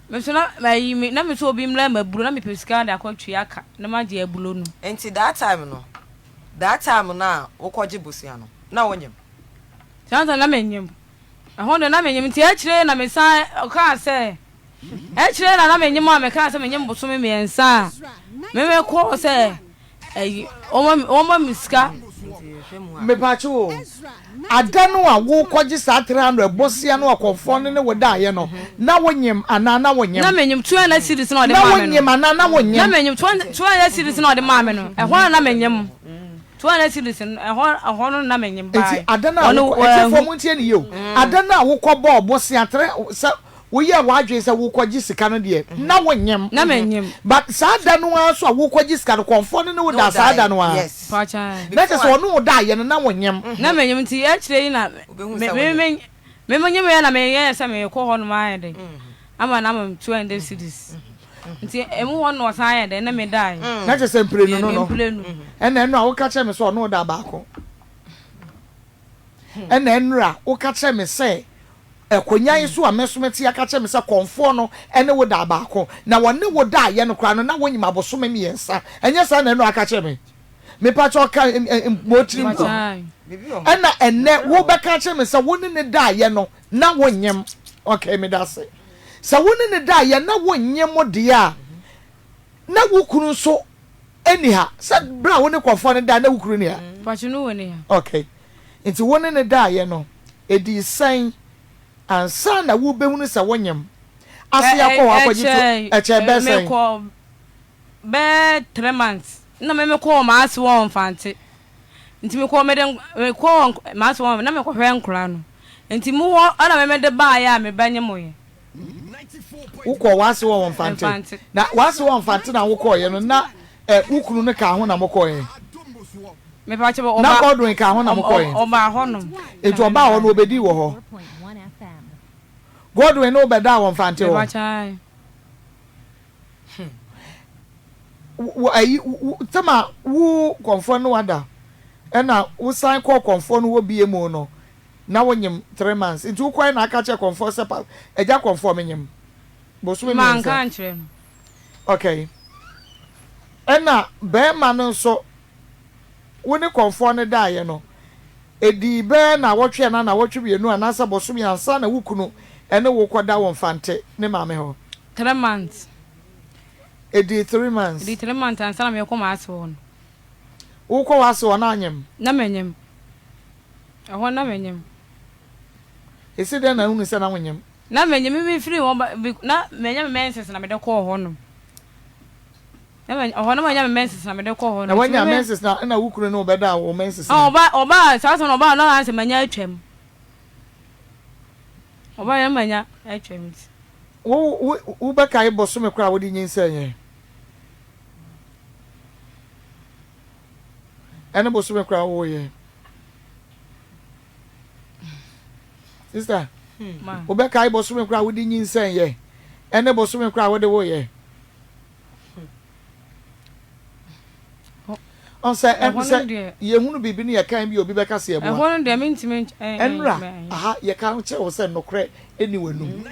Speaker 1: Me nso na mayi me na me nso obi mmra m'aburo na mepɛ sika de akɔtua ka na magye aburo no.
Speaker 6: Nti that time no, that time no a wokɔgye bosea no, na wonyem?
Speaker 1: Saa time no na menyem. Ɛhɔ deɛ na menyem nti akyire na mesan kaa sɛ akyire na na menyem a mekaa sɛ menyem bosome mmiɛnsa a me mekɔɔ sɛ ɛyi wɔma me sika.
Speaker 2: Mepakye o, ada no a wokɔgye saa 300 bosea no ɔkɔmfoɔ no ne wo daeɛ no, na wonyem anaa na wonyem?
Speaker 1: Na menyem 200 cedis na ɔde maa me no.
Speaker 2: Na wonyem anaa na wonyem?
Speaker 1: Na menyem 200 cedis na ɔde maa me no, ɛhɔ na na menyem. 200 cedis no, ɛhɔ ɛhɔ no na menyem bae.
Speaker 2: Enti ada no a wokɔ, atiefoɔ montie no yie o, ada no a wokɔbɔɔ bosea tere sɛ woyɛɛ w'adwene sɛ wokɔgye sika no deɛ, na wonyem.
Speaker 1: Na menyem.
Speaker 2: But saa da no ara nso a wokɔgye sika no, kɔmfoɔ no ne wo daa saa da no ara. Na kyerɛ sɛ ɔne wo daeɛ no, na wonyem.
Speaker 1: Na menyem, nti akyire yi na me me me me menyem yɛ na meyɛɛ sɛ merekɔ hɔnom ayɛ dɛn ama no ama me 200 cedis. Nti emu hɔ no na ɔsan yɛɛ dɛn ne me daeɛ.
Speaker 2: Na kyerɛ sɛ mprenu no no.
Speaker 1: Mprenu.
Speaker 2: Ɛna ɛno a woka kyerɛ me sɛ ɔne wo da baako. Ɛna ɛnora woka kyerɛ me sɛ akonyan yi so a me nso mete aka kyerɛ me sɛ kɔmfoɔ no ne wo da baako. Na wɔne wo daeɛ no koraa no na wonyim abosome mmiɛnsa. Ɛnyɛ saa na ɛnora aka kyerɛ me? Mepakyɛ ɔka mmɔ tirim gu. Ɛna ɛnɛ wobɛka kyerɛ me sɛ wo ne ne daeɛ no na wonyem. Okay, medase. Sɛ wo ne no daeɛ na wonyem deɛ a, na wo kunu nso nni ha. Sɛ berɛ a wo ne kɔmfoɔ no daeɛ na wo kunu nni ha?
Speaker 1: Mpakyɛ no wɔ ni ha.
Speaker 2: Okay. Nti wo ne no daeɛ no, ɛdii sɛn ansa na wobɛhunu sɛ wonyem? Ase akɔ hɔ akɔgye to, ɛkyɛɛ bɛɛ sɛn?
Speaker 1: Mekɔ bɛɛ 3 months na me mekɔɔ m'ase wɔ Mfante. Nti mekɔɔ mede mekɔɔ m'ase wɔ na mekɔhwɛ nkora no. Nti mo hɔ na me mede baeɛ a me ba nyemoeɛ.
Speaker 2: Wokɔɔ w'ase wɔ Mfante?
Speaker 1: Mfante.
Speaker 2: Na w'ase wɔ Mfante na wokɔeɛ no na eh, wo kunu no kaa ho na mokɔeɛ?
Speaker 1: Mepa kyɛw,
Speaker 2: Na
Speaker 1: ɔba
Speaker 2: Godwin kaa ho na mokɔeɛ?
Speaker 1: ɔbaa hɔ nom.
Speaker 2: Nti ɔbaa hɔ no ɔbɛdii wɔ hɔ? Godwin ne wo bɛdaa wɔ Mfante hɔ?
Speaker 1: Mepa kyɛw, ae.
Speaker 2: Wo ayi wo tɛma wo kɔnfoɔ no wada ɛna wosan kɔɔ kɔnfoɔ no hɔ bie mu no na wonyem 3 months nti wokɔɛ na aka kyerɛ kɔnfoɔ sɛ pa agya kɔnfoɔ menyem bosome
Speaker 1: Manka
Speaker 2: mmiɛnsa
Speaker 1: ankyerɛ no.
Speaker 2: Okay ɛna bɛɛma no nso wo ne kɔnfoɔ no daeɛ no ɛdii bɛɛ naawɔtwe anaa naawɔtwe mmienu anaasɛ bosome ansa na wo kunu ɛne wo kɔda wɔ Mfante ne maame hɔ.
Speaker 1: 3 months.
Speaker 2: Ɛdii 3 months.
Speaker 1: Ɛdii 3 months ansa na mekɔ m'ase hɔ no.
Speaker 2: Wokɔ w'ase hɔ na anyem?
Speaker 1: Na menyem. Ɛhɔ na menyem.
Speaker 2: Esi dɛn na wohunu sɛ na wonyem?
Speaker 1: Na menyem, me mefiri hɔ ba, na manya me menses na mede kɔɔ hɔ nom. Na manya, ɛhɔ na manya me menses na mede kɔɔ hɔ nom.
Speaker 2: Na wanya menses na ɛna wo kunu ne wo bɛdaa wo menses no?
Speaker 1: Ɔba, ɔbaa, saa asɛm no ɔbaa na ayɛ sɛ manya atwam. Ɔbaa na manya atwam nti.
Speaker 2: Wo, wo, wobɛkae bosome koraa a wode nyinsɛn yɛn? Ɛne bosome koraa wowoo yɛn? Sister, wobɛkae bosome koraa wode nyinsɛn yɛ ɛne bosome koraa wode wo yɛ? Ɔn sɛ
Speaker 1: Ɛhɔ no
Speaker 2: sɛ
Speaker 1: deɛ.
Speaker 2: yɛhunu biribi ne yɛkan bi a obi bɛka sɛ yɛboa.
Speaker 1: Ɛhɔ no deɛ mentumi
Speaker 2: Ɛnora aha yɛka kyerɛ wo sɛ nokorɛ nni w'anum.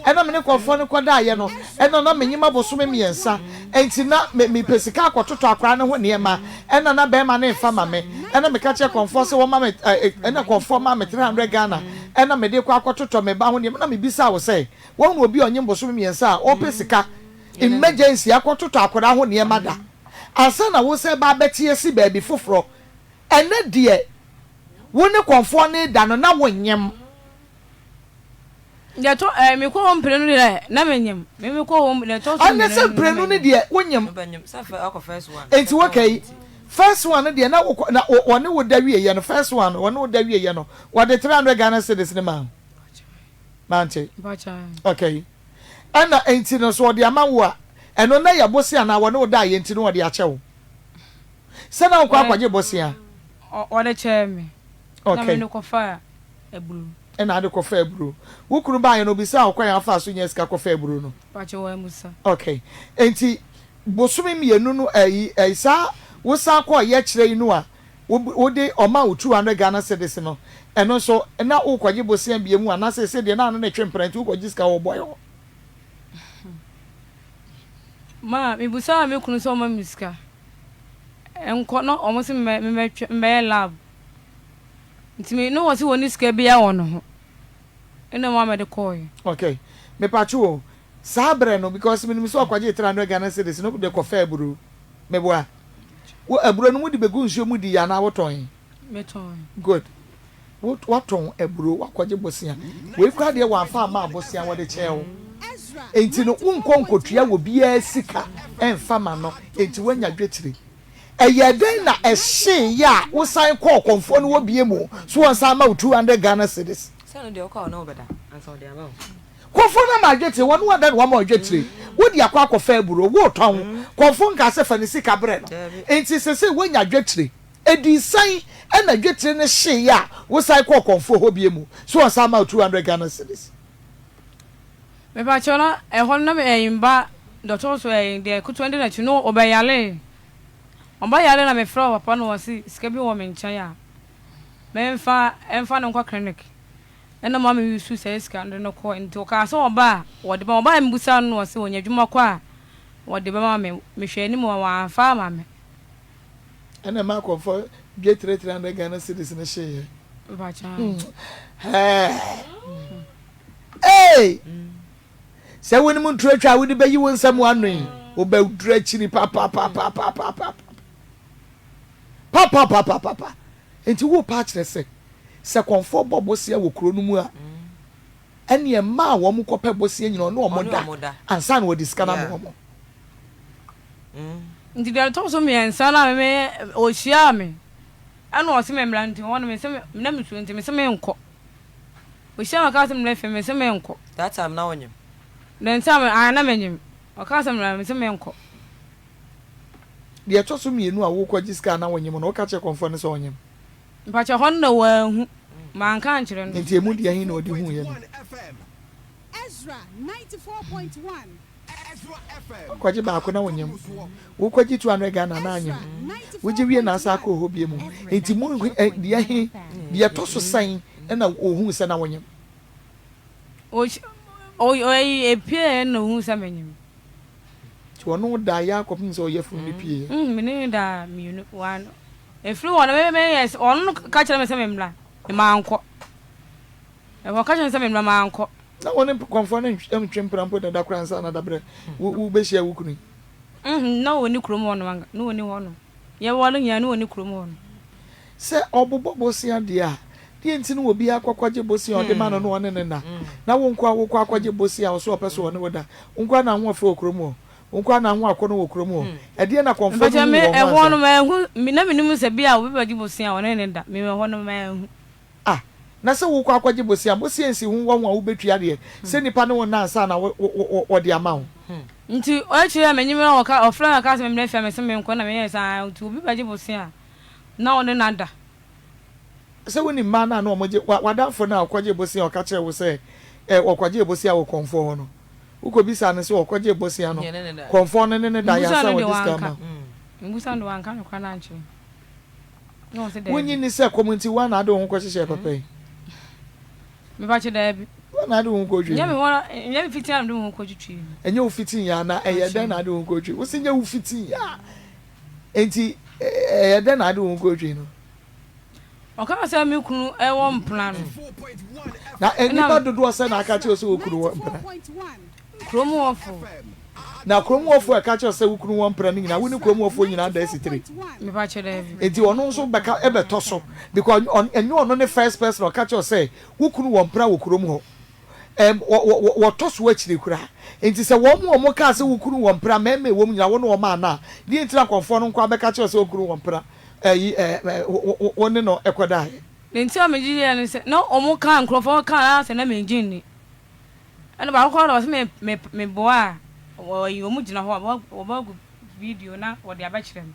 Speaker 2: Ɛna me ne nkurɔfoɔ no kɔdaeɛ no, ɛna na menyem abosome mmiɛnsa, enti na me mepɛ sika akɔtotɔ akwadaa no ho nneɛma, ɛna na barima no mfa ma me, ɛna meka kyerɛ kɔmfoɔ sɛ wɔma me ɛ ɛna kɔmfoɔ maa me 300 Ghana, ɛna mede kɔ akɔtotɔ me ba ho nneɛma, ɛna mebisaa wo sɛ, woahunu obi a ɔnyem bosome mmiɛnsa a ɔrepɛ sika emergency akɔtotɔ akwadaa ho nneɛma da? Ansa na wo sɛ ba abɛte asi baabi foforɔ, ɛnɛ deɛ wo ne kɔmfoɔ no reda no na wonyem.
Speaker 1: Deɛ ɛtɔ ɛɛ mekɔ hɔ mprenu deɛ na menyem. Me mekɔ hɔ deɛ ɛtɔ so
Speaker 2: Ɛnɛ
Speaker 1: mmienu
Speaker 2: sɛ
Speaker 1: no na
Speaker 2: mprenu no
Speaker 1: menyem.
Speaker 2: deɛ wonyem. Enti woka yi, first one no deɛ na wokɔ na wɔne wo da wieɛ no, first one no wɔne wo da wieɛ no wɔde 300 Ghana cedis no maa wo? Mante. Okay. Ɛna enti no so ɔde ama wo a, ɛno na yɛ bosea anaa wɔne wo daeɛ nti na ɔde akyɛ wo? Sɛ na wokɔ akɔgye bosea?
Speaker 1: Ɔde kyɛɛ me. Na
Speaker 2: Okay.
Speaker 1: me de kɔfaa aburo.
Speaker 2: Ɛna ade kɔfaa aburo. Wo kunu baeɛ no obisaa wo kwan a wofaa so nyaa sika kɔfaa aburo no?
Speaker 1: Mpakyɛ wammusa.
Speaker 2: Okay. Enti bosome mmienu no ɛyi ɛyi saa wosan kɔɔ yɛkyerɛ yi no a wo wode ɔma wo 200 Ghana cedis no ɛno nso na wokɔgye bosea bie mu anaa seesei deɛ na ano no retwe mpena nti wokɔgye sika wɔ bɔe hɔ?
Speaker 1: Ma mebusaa me kunu sɛ ɔma me sika nkɔ na ɔmo se memmɛtwe memmɛyɛ lab nti me ne wɔse wɔnni sika biaa wɔ ne ho ɛna ɔma mede kɔɔɛ.
Speaker 2: Okay mepatwo o saa berɛ no because menim sɛ ɔkɔgyee 300 Ghana cedis no de kɔfaa aburo meboa? Wo aburo no mode bɛgu nsuo mu diiɛ anaa wotɔn?
Speaker 1: Metɔn.
Speaker 2: Good wo watɔn aburo wakɔgye bosea wei koraa deɛ wamfa amma abosea wɔde kyɛɛ wo enti no wonkɔ nkɔtua wɔ biara sika ɛmfa ma no enti woanya dwetire ɛyɛɛ dɛn na ɛhyeeɛ a wosan kɔɔ kɔmfoɔ no hɔ bie mu so wɔnsan ma wo 200 Ghana cedis?
Speaker 6: Sɛ ɛno deɛ wokɔ a ɔne wo bɛda ansa ɔde ama wo.
Speaker 2: Kɔmfoɔ no ama adwetire, wɔne wo ada na wama wo adwetire, wode akɔ akɔfa aburo, woretɔn, kɔmfoɔ nkaa sɛ fa ne sika brɛ no, enti sesei woanya dwetire, ɛdii sɛn na dwetire no hyeeɛ a wosan kɔɔ kɔmfoɔ hɔ bio mu sɛ ɔnsan mma wo 200 Ghana cedis?
Speaker 1: Mepakyɛw na ɛhɔ no na me ɛyi mba dɔtɔ so ɛyi deɛ ketewa no di n'akyi no ɔbɛyaree ɔbɛyaree na mefrɛ ɔpapa no ɔse sika bi wɔ me nkyɛn a menfa ɛnfa no nkɔ clinic Ɛna ɔma me use saa sika no de no kɔe nti ɔkaa sɛ ɔba a wɔde bɛma ɔbaeɛ mebusaa no na ɔse ɔnya adwuma kɔ a wɔde bɛma me mehwɛ anim a wamfa ama me.
Speaker 2: Ɛna ɛma akɔmfɔ dwe 300 Ghana cedis no hyeeɛ.
Speaker 1: Mpakyɛ.
Speaker 2: Hɛɛ. Hey! Sɛ wonim nturatwa a wode bɛyi wo nsɛm ano yi, wobɛduru akyiri papapapapapapa. Papapapapapa. Enti worepɛ akyerɛ sɛ, sɛ kɔmfoɔ bɔ bosea wɔ kuro no mu a, ɛnneɛ mmaa a wɔkɔpɛ bosea nyinaa ɔne wɔn da ansa na wɔde sika no ama wɔn?
Speaker 1: Nti deɛ ɛtɔ so mmiɛnsa no a me ɔhyiaa me ɛna ɔse me mmra nti hɔ no mese na mesuro nti mese menkɔ. Ɔhyiaa me ɔkaa sɛ mmra fie mese menkɔ.
Speaker 6: That time na wonyim?
Speaker 1: The time ah na menyim. Ɔkaa sɛ mmra mese menkɔ.
Speaker 2: Deɛ ɛtɔ so mmienu a worekɔgye sika a na wonyem no, woka kyerɛɛ kɔmfoɔ no sɛ ɔnyem?
Speaker 1: Mpakyɛ hɔ no na wanhu. Manka ankyerɛ no.
Speaker 2: Enti emu deɛ he na ɔde huiɛ no? Woakɔgye baako na wonyem. Wokɔgye 200 Ghana na anyem. Wogye wie na asan akɔ hɔ bio mu. Enti mu deɛ he, deɛ ɛtɔ so sɛn na ohuu sɛ na wonyem?
Speaker 1: Ɔyi, ɛpieeɛ na ohuu sɛ menyem.
Speaker 2: Nti ɔne wo daa yɛ akɔpem sɛ ɔyafunu no pieeɛ?
Speaker 1: Mm, me ne no daa mmienu, one. Ɛfiri hɔ no, me me yɛ sɛ, ɔno no ka kyerɛ me sɛ memmra, mankɔ. Ɛhɔ ɔka kyerɛ me sɛ memmra, mankɔ.
Speaker 2: Na wo ne kɔmfoɔ no ntwe mpena mpo dada koraa ansa na dabrɛ wobɛhyia wo kunu yi?
Speaker 1: Mm, na ɔnni kurom hɔ nom anka, na ɔnni hɔ nom. Yɛwɔ no nyinaa na ɔnni kurom hɔ nom.
Speaker 2: Sɛ ɔbobɔ bosea deɛ a, deɛ nti na obiara kɔ kɔgye bosea a ɔde ma no na ɔne no nna? Na wo nkoa wokɔ akɔgye bosea a ɔse ɔpɛ sɛ ɔne wo da? Wo nkoa na ahoɔfɛ wɔ kurom hɔ? Wo nkoa na ho akɔnnɔ wɔ kurom hɔ? Ɛdeɛn na kɔmfoɔ no
Speaker 1: Mpakyɛ
Speaker 2: hu
Speaker 1: me
Speaker 2: wɔ ho
Speaker 1: ɛhɔ
Speaker 2: ansa?
Speaker 1: no manhu, me na menim sɛ bi a obi bɛgye bosea a ɔne no da, me ɛhɔ no manhu.
Speaker 2: Ah, na sɛ wokɔ akɔgye bosea, bosea nsi ho wɔ ho a wobɛtua deɛ, sɛ nipa ne wo nna ansa na wo, wo, wo, wɔde ama wo.
Speaker 1: Nti akyire a menyim na ɔka, ɔfrɛ me ɔka sɛ memmrɛ fie a mese menkɔ na meyɛɛ saa, nti obi bɛgye bosea a na ɔne no ada.
Speaker 2: Sɛ wonim mmaa no a na wɔgye, wa, w'adamfo no a ɔkɔgyee bosea a ɔka kyerɛɛ wo sɛ, ɛ, ɔkɔgyee bosea wɔ kɔmfoɔ hɔ no, wokɔbisaa no sɛ ɔkɔgyee bosea no, kɔmfoɔ no ne no daeɛ
Speaker 1: Mebisaa
Speaker 2: ansa
Speaker 1: no deɛ
Speaker 2: wɔde sika
Speaker 1: wanka.
Speaker 2: ama wo?
Speaker 1: Mebusa no de wanka nokorɛ no ankyerɛ me. Na ɔse daabi.
Speaker 2: Wonnye nni sɛ kɔm nti woa na ade wo ho kɔhyehyɛɛ papa yi?
Speaker 1: Mepakyɛ daabi.
Speaker 2: Woa na ade wo ho kɔtwii
Speaker 1: Nyɛ
Speaker 2: no?
Speaker 1: me ho nyɛ me fitii a na mede me ho kɔtwitwii no.
Speaker 2: Ɛnyɛ wo fitii a na ɛyɛ dɛn na ade wo ho kɔtwii? Wose nyɛ wo fitii a enti ɛyɛ dɛn na ade wo ho kɔtwii no?
Speaker 1: Ɔkaa sɛ me kunu wɔ mpena no.
Speaker 2: Na nnipa dodoɔ sɛn na aka kyerɛ wo sɛ wo kunu wɔ mpena?
Speaker 1: Kurom hɔfo.
Speaker 2: Na kurom hɔfo a ɛka kyerɛ wo sɛ wo kunu wɔ mpena no nyinaa, wo ne kurom hɔfoɔ nyinaa da asitire?
Speaker 1: Mepakyɛ daabi.
Speaker 2: Nti ɔno nso bɛka ɛbɛtɔ so because ɛnyɛ ɔno ne first person a ɔka kyerɛ wo sɛ wo kunu wɔ mpena wɔ kurom hɔ. Ɛm wɔ wɔ wɔ wɔtɔ so akyire koraa. Nti sɛ wɔn a wɔkaa sɛ wo kunu wɔ mpena mmarima a ɛwɔ mu nyinaa wo ne wɔn anna a, deɛ nti na akɔmfoɔ no nko ara bɛka kyerɛ wo sɛ wo kunu wɔ mpena ɛyi ɛ ɛ wo wo wo ne no kɔdaeɛ?
Speaker 1: Deɛ nti a megye diiɛ ne sɛ na wɔka nkurɔfoɔ ka ara sɛ na mennye nni. Ɛna baako koraa deɛ ɔse me me meboa a wɔyi wɔn gyina hɔ a wɔbɛgu video na wɔde abɛkyerɛ me.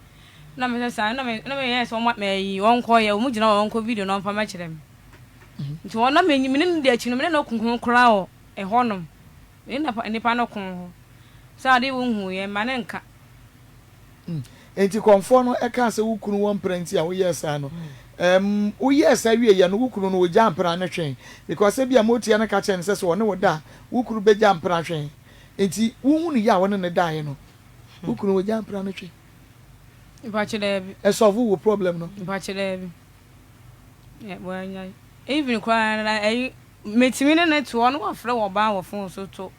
Speaker 1: Na mesɛ saa na me na meyɛɛ sɛ wɔn mɛyi wɔn kɔ yɛ wɔn gyina hɔ wɔn kɔ video na wɔn fa mɛkyerɛ me. Nti wɔn na me me ne no di akyi no me ne no ko ho koraa wɔ ɛhɔ nom. Me ne nipa no ko ho sɛ ade wo hu yɛ mma ne nka.
Speaker 2: Enti kɔmfoɔ no kaa sɛ wo kunu wɔ mpena nti a woyɛɛ saa no. Ɛɛm, woyɛɛ saa wieeɛ no, wo kunu no ɔgyaa mpena no twee. Because ebia motia no ka kyerɛɛ no sɛ sɛ ɔne wo da a, wo kunu bɛgya mpena twee. Enti wohunuiɛ a wo ne no daeɛ no, wo kunu ɔgyaa mpena no twee?
Speaker 1: Mpakyɛ daabi.
Speaker 2: Ɛsɔlve wo problem no?
Speaker 1: Mpakyɛ daabi. Wanyae. Even koraa na ɛyi, metumi ne no to hɔ na wafrɛ ɔbaa wɔ phone so to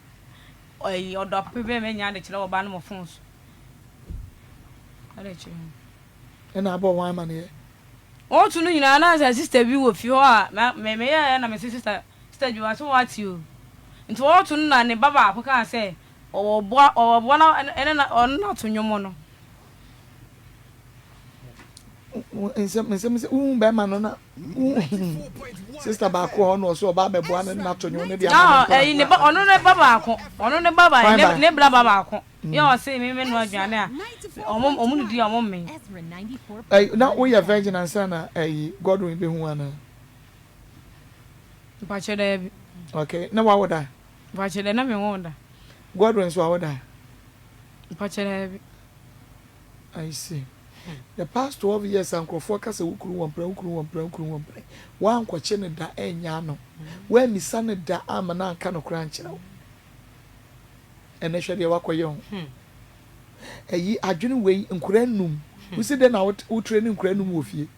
Speaker 1: ɛyi ɔdɔ papa bi a manya de kyerɛ ɔbaa no wɔ phone so.
Speaker 2: Ɛna abɔ wɔn amaneɛ.
Speaker 1: Wɔto no nyinaa na sɛ sister bi wɔ fie hɔ a me meyɛɛ na mese sister sister Dwoa sɛ wate o nti wɔto no na ne ba baako kaa sɛ ɔwɔ boa ɔwɔ boa na ɛne na ɔno na to nnwom no.
Speaker 2: Nsɛm nsɛm sɛ wohu bɛrima no na sister baako hɔ na ɔsɛ ɔba abɛboa no na to nnwom no de ama
Speaker 1: ne mpena. Ne ba ɔno ne ba baako ɔno ne ba ba ne bra ba baako. Yɛ ɔse me me noa aduane a ɔmo ɔmo didi a ɔmo mmee.
Speaker 2: Ɛy na woyɛ virgin ansa na ɛyi Godwin bɛhu wo anaa?
Speaker 1: Mpakyɛ daabi.
Speaker 2: Okay na wawo da?
Speaker 1: Mpakyɛ dɛ na me nwoo da.
Speaker 2: Godwin nso wawo da?
Speaker 1: Mpakyɛ daabi.
Speaker 2: I see. The past 12 years a nkurɔfoɔ ka sɛ wo kunu wɔ mpena, wo kunu wɔ mpena, wo kunu wɔ mpena. Woankɔkye no da annya no. Woammisa no da amma no anka nokorɛ ankyerɛ wo. Ɛnɛ hwɛ deɛ wakɔyɛ ho. Ɛyi adwene wei nkwadaa num. Wosi dɛn na wo train nkwadaa num wɔ fie?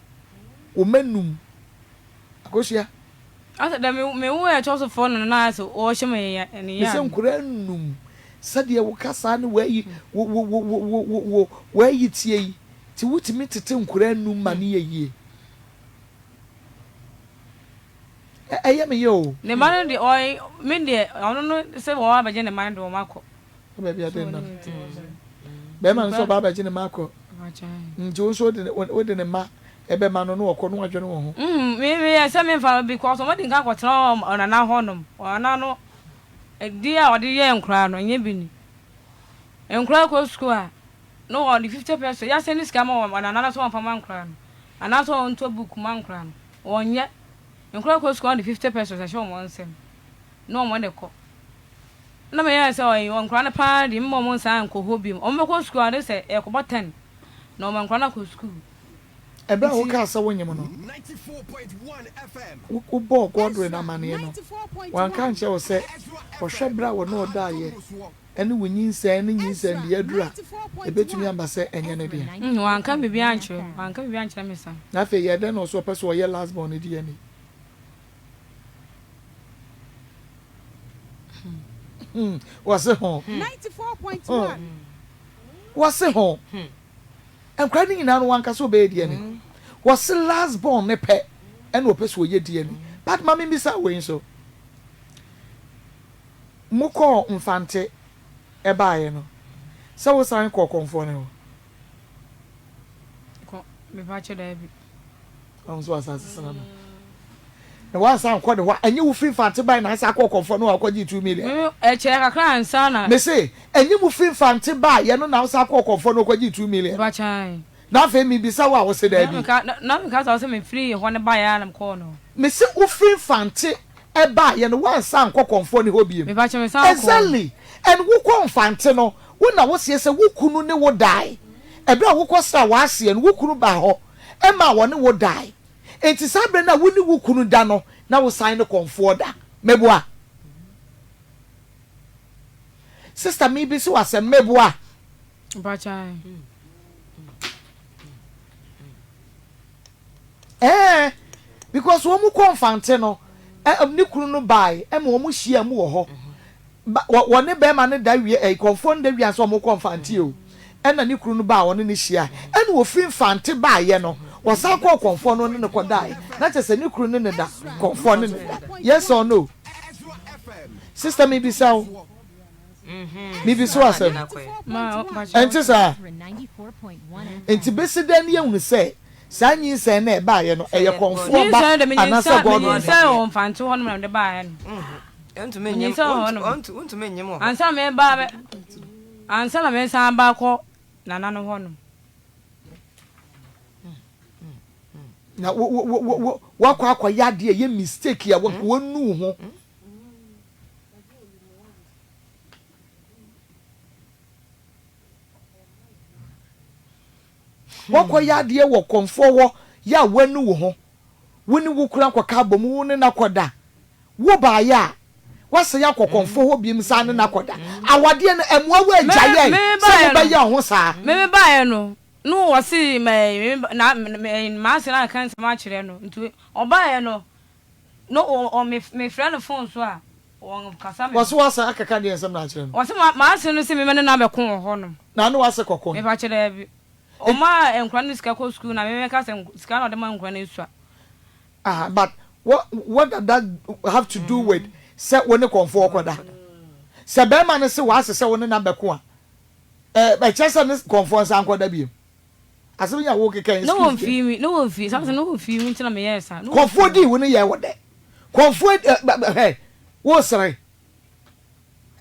Speaker 2: Wo mma num. Akosua.
Speaker 1: Asɛ dɛ me me wo ɛtɔ so fɔ no na asɛ ɔhyɛ me ya ne ya.
Speaker 2: Mesɛ nkwadaa num. Sɛdeɛ wo kasa ne w'ayi wo wo wo wo wo wo w'ayi tie yi. Ti wotumi tete nkwadaa num ma ne yɛ yie. Ɛyɛ me ya o.
Speaker 1: Ne mma no deɛ ɔy me deɛ ɔno no sɛ wɔn abɛgye ne mma no deɛ wɔn akɔ.
Speaker 2: Baabi a de nam. Bɛrima no nso ɔba abɛgye ne mma akɔ. Nti wo nso wode ne mma ɛbɛma no na ɔkɔ na wadwene wɔn ho.
Speaker 1: Me me yɛ sɛ memfa because wɔn de nka akɔtena ɔnana hɔ nom. Ɔnana no di a ɔde yɛ nkoraa no ɛnyɛ bi ni. Nkoraa kɔ sukuu a na ɔde 50 pesos yɛasɛ ne sika ma ɔnana no sɛ ɔmfa ma nkoraa no anaasɛ ɔntɔ book ma nkoraa no. Wɔnyɛ. Nkwadaa kɔ sukuu a wɔde 50 pesos ɛhyɛ wɔn nsam na wɔn de kɔ. Ɛna meyɛɛ sɛ ɔyi nkwadaa no paa deɛ mma wɔn nsan nkɔ hɔ bio. Wɔn bɛkɔ sukuu a de sɛ ɛkɔbɔ 10 na wɔn nkwadaa no akɔ sukuu.
Speaker 2: Ɛberɛ a wokaa sɛ wonyem no, wobɔɔ Godwin amaneɛ no, wanka ankyerɛ wo sɛ ɔhwɛ berɛ a wɔne wo daeɛ ne wo nyinsɛn ne nyinsɛn deɛ aduru a, ɛbɛtumi aba sɛ ɛnyɛ ne dea?
Speaker 1: Mm, wanka biribiara ankyerɛ me, wanka biribiara ankyerɛ me saa.
Speaker 2: Na afei yɛ dɛn na ɔso ɔpɛ sɛ ɔyɛ last born no DNA? Hmm, wɔse ho. Hmm. Wɔse ho. Nkora no nyinaa no wanka sɛ ɔbɛyɛ DNA. Wɔse last born ne pɛ ɛna ɔpɛ sɛ ɔyɛ DNA. But ma membisa wei nso. Mokɔɔ Mfante baeɛ no, sɛ wo san kɔɔ kɔmfoɔ no hɔ?
Speaker 1: Kɔ, mepakyɛ daabi.
Speaker 2: Ɔno nso asase sena no. Na wansan ankɔ ne hɔ a, ɛnyɛ wo firi Mfante baeɛ na asan akɔ kɔmfoɔ no hɔ akɔgye 2 million?
Speaker 1: Me, ɛkyɛɛ kakra ansa na.
Speaker 2: Mese, ɛnyɛ mo firi Mfante baeɛ no na wosan kɔɔ kɔmfoɔ no hɔ kɔgyee 2 million?
Speaker 1: Mepakyɛ ae.
Speaker 2: Na afei mebisa wo a, wose daabi.
Speaker 1: Na meka sɛ wo sɛ mefiri hɔ no baeɛ ara na mekɔɔ no hɔ.
Speaker 2: Mese wofiri Mfante ɛbaeɛ no woansan ankɔ kɔmfoɔ no hɔ biom.
Speaker 1: Mepakyɛ me san kɔɔ.
Speaker 2: Exactly and wokɔ Mfante no wo na woseɛ sɛ wo kunu ne wo dae. Ɛberɛ a wokɔsraa w'aseɛ no, wo kunu baa hɔ maa wɔne wo dae. Enti saa berɛ no a wo ne wo kunu da no, na wosan ne kɔmfoɔ da. Meboa? Sister, merebisa wo asɛm, meboa? Ɛɛ, because wɔn kɔ Mfante no, ɛ ne kunu no bae ma wɔn hyia mu wɔ hɔ. Ba wɔ wɔne bɛrima no da wie ɛyi kɔnfoɔ no da wie ansa wɔn kɔ Mfante o. Ɛna ne kunu no baa wɔne no hyia. Ɛna wɔfiri Mfante baeɛ no, wɔsan kɔɔ kɔnfoɔ no ne no kɔdaeɛ. Na kyerɛ sɛ ne kunu ne no da, kɔnfoɔ ne no da. Yes or no? Sister mebisa wo. Mibisa wo asɛm. Ɛnte saa? Enti besi dɛn na yɛhunu sɛ saa nyinsɛn no a ɛbaeɛ no, ɛyɛ kɔmfoɔ ba anaasɛ Godwin ba?
Speaker 1: Menyinsɛn wɔ Mfante hɔ nom na mede baeɛ no. Menyinsɛn wɔ hɔ nom. Ansa na meba ansa na mesan ba kɔ nana no hɔ nom.
Speaker 2: Na wo wo wo wo wakɔ akɔyɛ adeɛ ɛyɛ mistake a wɔnu wo ho. Woakɔyɛ adeɛ wɔ kɔmfoɔ hɔ yɛ a woanu wo ho, wo ne wo kunu akɔka abom, wo ne no akɔda. Wo baeɛ a, woasan akɔ kɔmfoɔ hɔ biom san ne no akɔda. Awadeɛ no, ɛmmoa wo agyaeɛ sɛ mobɛyɛ wo ho saa.
Speaker 1: Me mebaeɛ no, no wɔse na m'ase no aka nsɛm akyerɛ no, nti ɔbaeɛ no, No wɔ wɔ me me frɛ no phone so a wɔn kasa me ho.
Speaker 2: Wɔse w'asan akeka deɛ nsɛm no akyerɛ no.
Speaker 1: Wɔse ma m'ase no se me ne no abɛko wɔ hɔ nom.
Speaker 2: Na ne w'ase kɔko no.
Speaker 1: Mepa kyɛ daabi. Ɔma nkora no sika kɔ school na me me ka sɛ sika na ɔde ma nkora no esua.
Speaker 2: Aha but what what does that have to do with sɛ wo ne kɔmfoɔ kɔ da? Sɛ bɛɛma no se w'ase sɛ wo ne no abɛko a ɛɛ ɛkyerɛ sɛ ne kɔmfoɔ nsan nkɔ da biom? Asɛm yi a wokeka yi,
Speaker 1: Na
Speaker 2: excuse
Speaker 1: wɔmfii me, na wɔmfii, saa sɛ na wɔmfii me nti na meyɛɛ saa. Na wɔmfii
Speaker 2: Kɔmfoɔ
Speaker 1: me.
Speaker 2: dii wo ne yɛɛ wo dɛ. Kɔmfoɔ ɛ ɛ hɛ, wosere.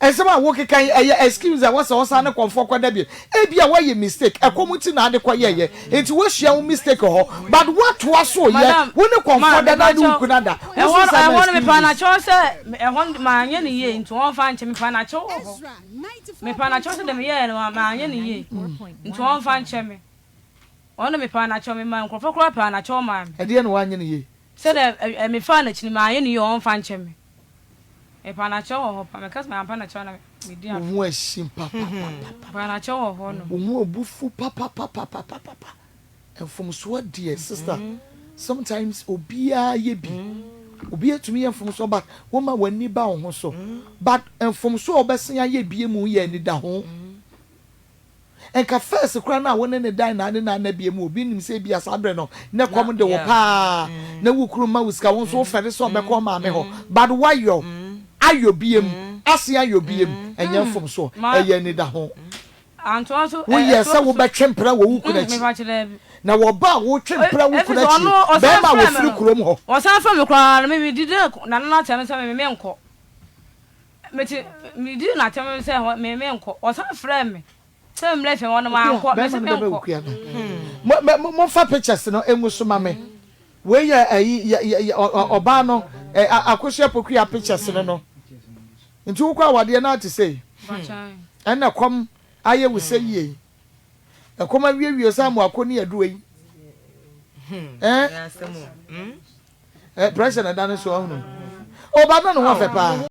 Speaker 2: Nsɛm a wokeka yi, ɛyɛ excuse a wɔsɛ ɔsan ne kɔmfoɔ kɔda bio. Ebia woayɛ mistake, ɛkɔm nti na ade kɔyɛeɛ, nti woasua wo mistake wɔ hɔ, but woatoa so reyɛ,
Speaker 1: Madam,
Speaker 2: wo ne
Speaker 1: ma,
Speaker 2: kɔmfoɔ da na ne wo
Speaker 1: mepakyɛw,
Speaker 2: kunu ada. Wo
Speaker 1: ɛhɔ
Speaker 2: nso
Speaker 1: no,
Speaker 2: san ma
Speaker 1: ɛhɔ no mepaa no
Speaker 2: excuses.
Speaker 1: akyɛw sɛ, ɛhɔ no manyɛ no yie nti wɔmfa nkyɛ, mepaa no akyɛw wɔ hɔ. Mepaa no akyɛw sɛ deɛ meyɛeɛ no manyɛ no yie nti wɔmfa nkyɛ me. Ɔno de mepaa no akyɛw, memaa nkurɔfoɔ koraa paa no akyɛw maa me.
Speaker 2: Ɛdeɛn na woanyɛ no yie?
Speaker 1: Sɛdeɛ mefaa n'akyi no manyɛ no yie wɔmfa nkyɛ me. Mepaa no akyɛw wɔ hɔ paa, meka sɛ mampa no akyɛw na medi
Speaker 2: Wo
Speaker 1: atorɔ.
Speaker 2: ho ahyi papapapapa.
Speaker 1: Mepaa no akyɛw wɔ hɔ nom.
Speaker 2: Wo ho abufu papapapapapa. Mfomsoɔ deɛ sister sometimes obiara yɛ bi obiara tumi yɛ mfomsoɔ but woma w'ani ba wo ho so but mfomsoɔ a wobɛsen ayɛ bie mu yɛ anidaho nka first koraa no a wo ne ne dan na ne na na bie mu obi nim sɛ ebia saa berɛ no ne kɔm de wo paa na wo kunu ma wo sika wo nso wofɛre sɛ ɔbɛkɔ maame hɔ but woayɔ ayɔ bie mu asen ayɔ bie mu ɛnyɛ mfomsoɔ ɛyɛ anidaho. Woyɛɛ sɛ wobɛtwe mpena wɔ wo kunu akyi, na wɔ ɔbaa a wotwe mpena wo kunu akyi, barima a wɔfiri kurom hɔ.
Speaker 1: Wɔsan frɛ me koraa no, medidi nana no atɛm sɛ me menkɔ. Mete medidi n'atɛm sɛ me menkɔ. Wɔsan frɛ me sɛ memmrɛ fie hɔ no mankɔ. Mese menkɔ.
Speaker 2: Momfa pictures no ngu so ma me. Wei yɛ ayi ɔbaa no Akosua Pokuya pictures no no. Nti wokɔ awadeɛ no ara te sei? Ɛna ɛkɔm ayɛ wo sɛ yie yi. Ɛkɔm awiewie sɛ amoako ne aduro yi. Eh? Eh, pressure na ɛda ne so ahunu. Ɔba no ne ho afɛ paa.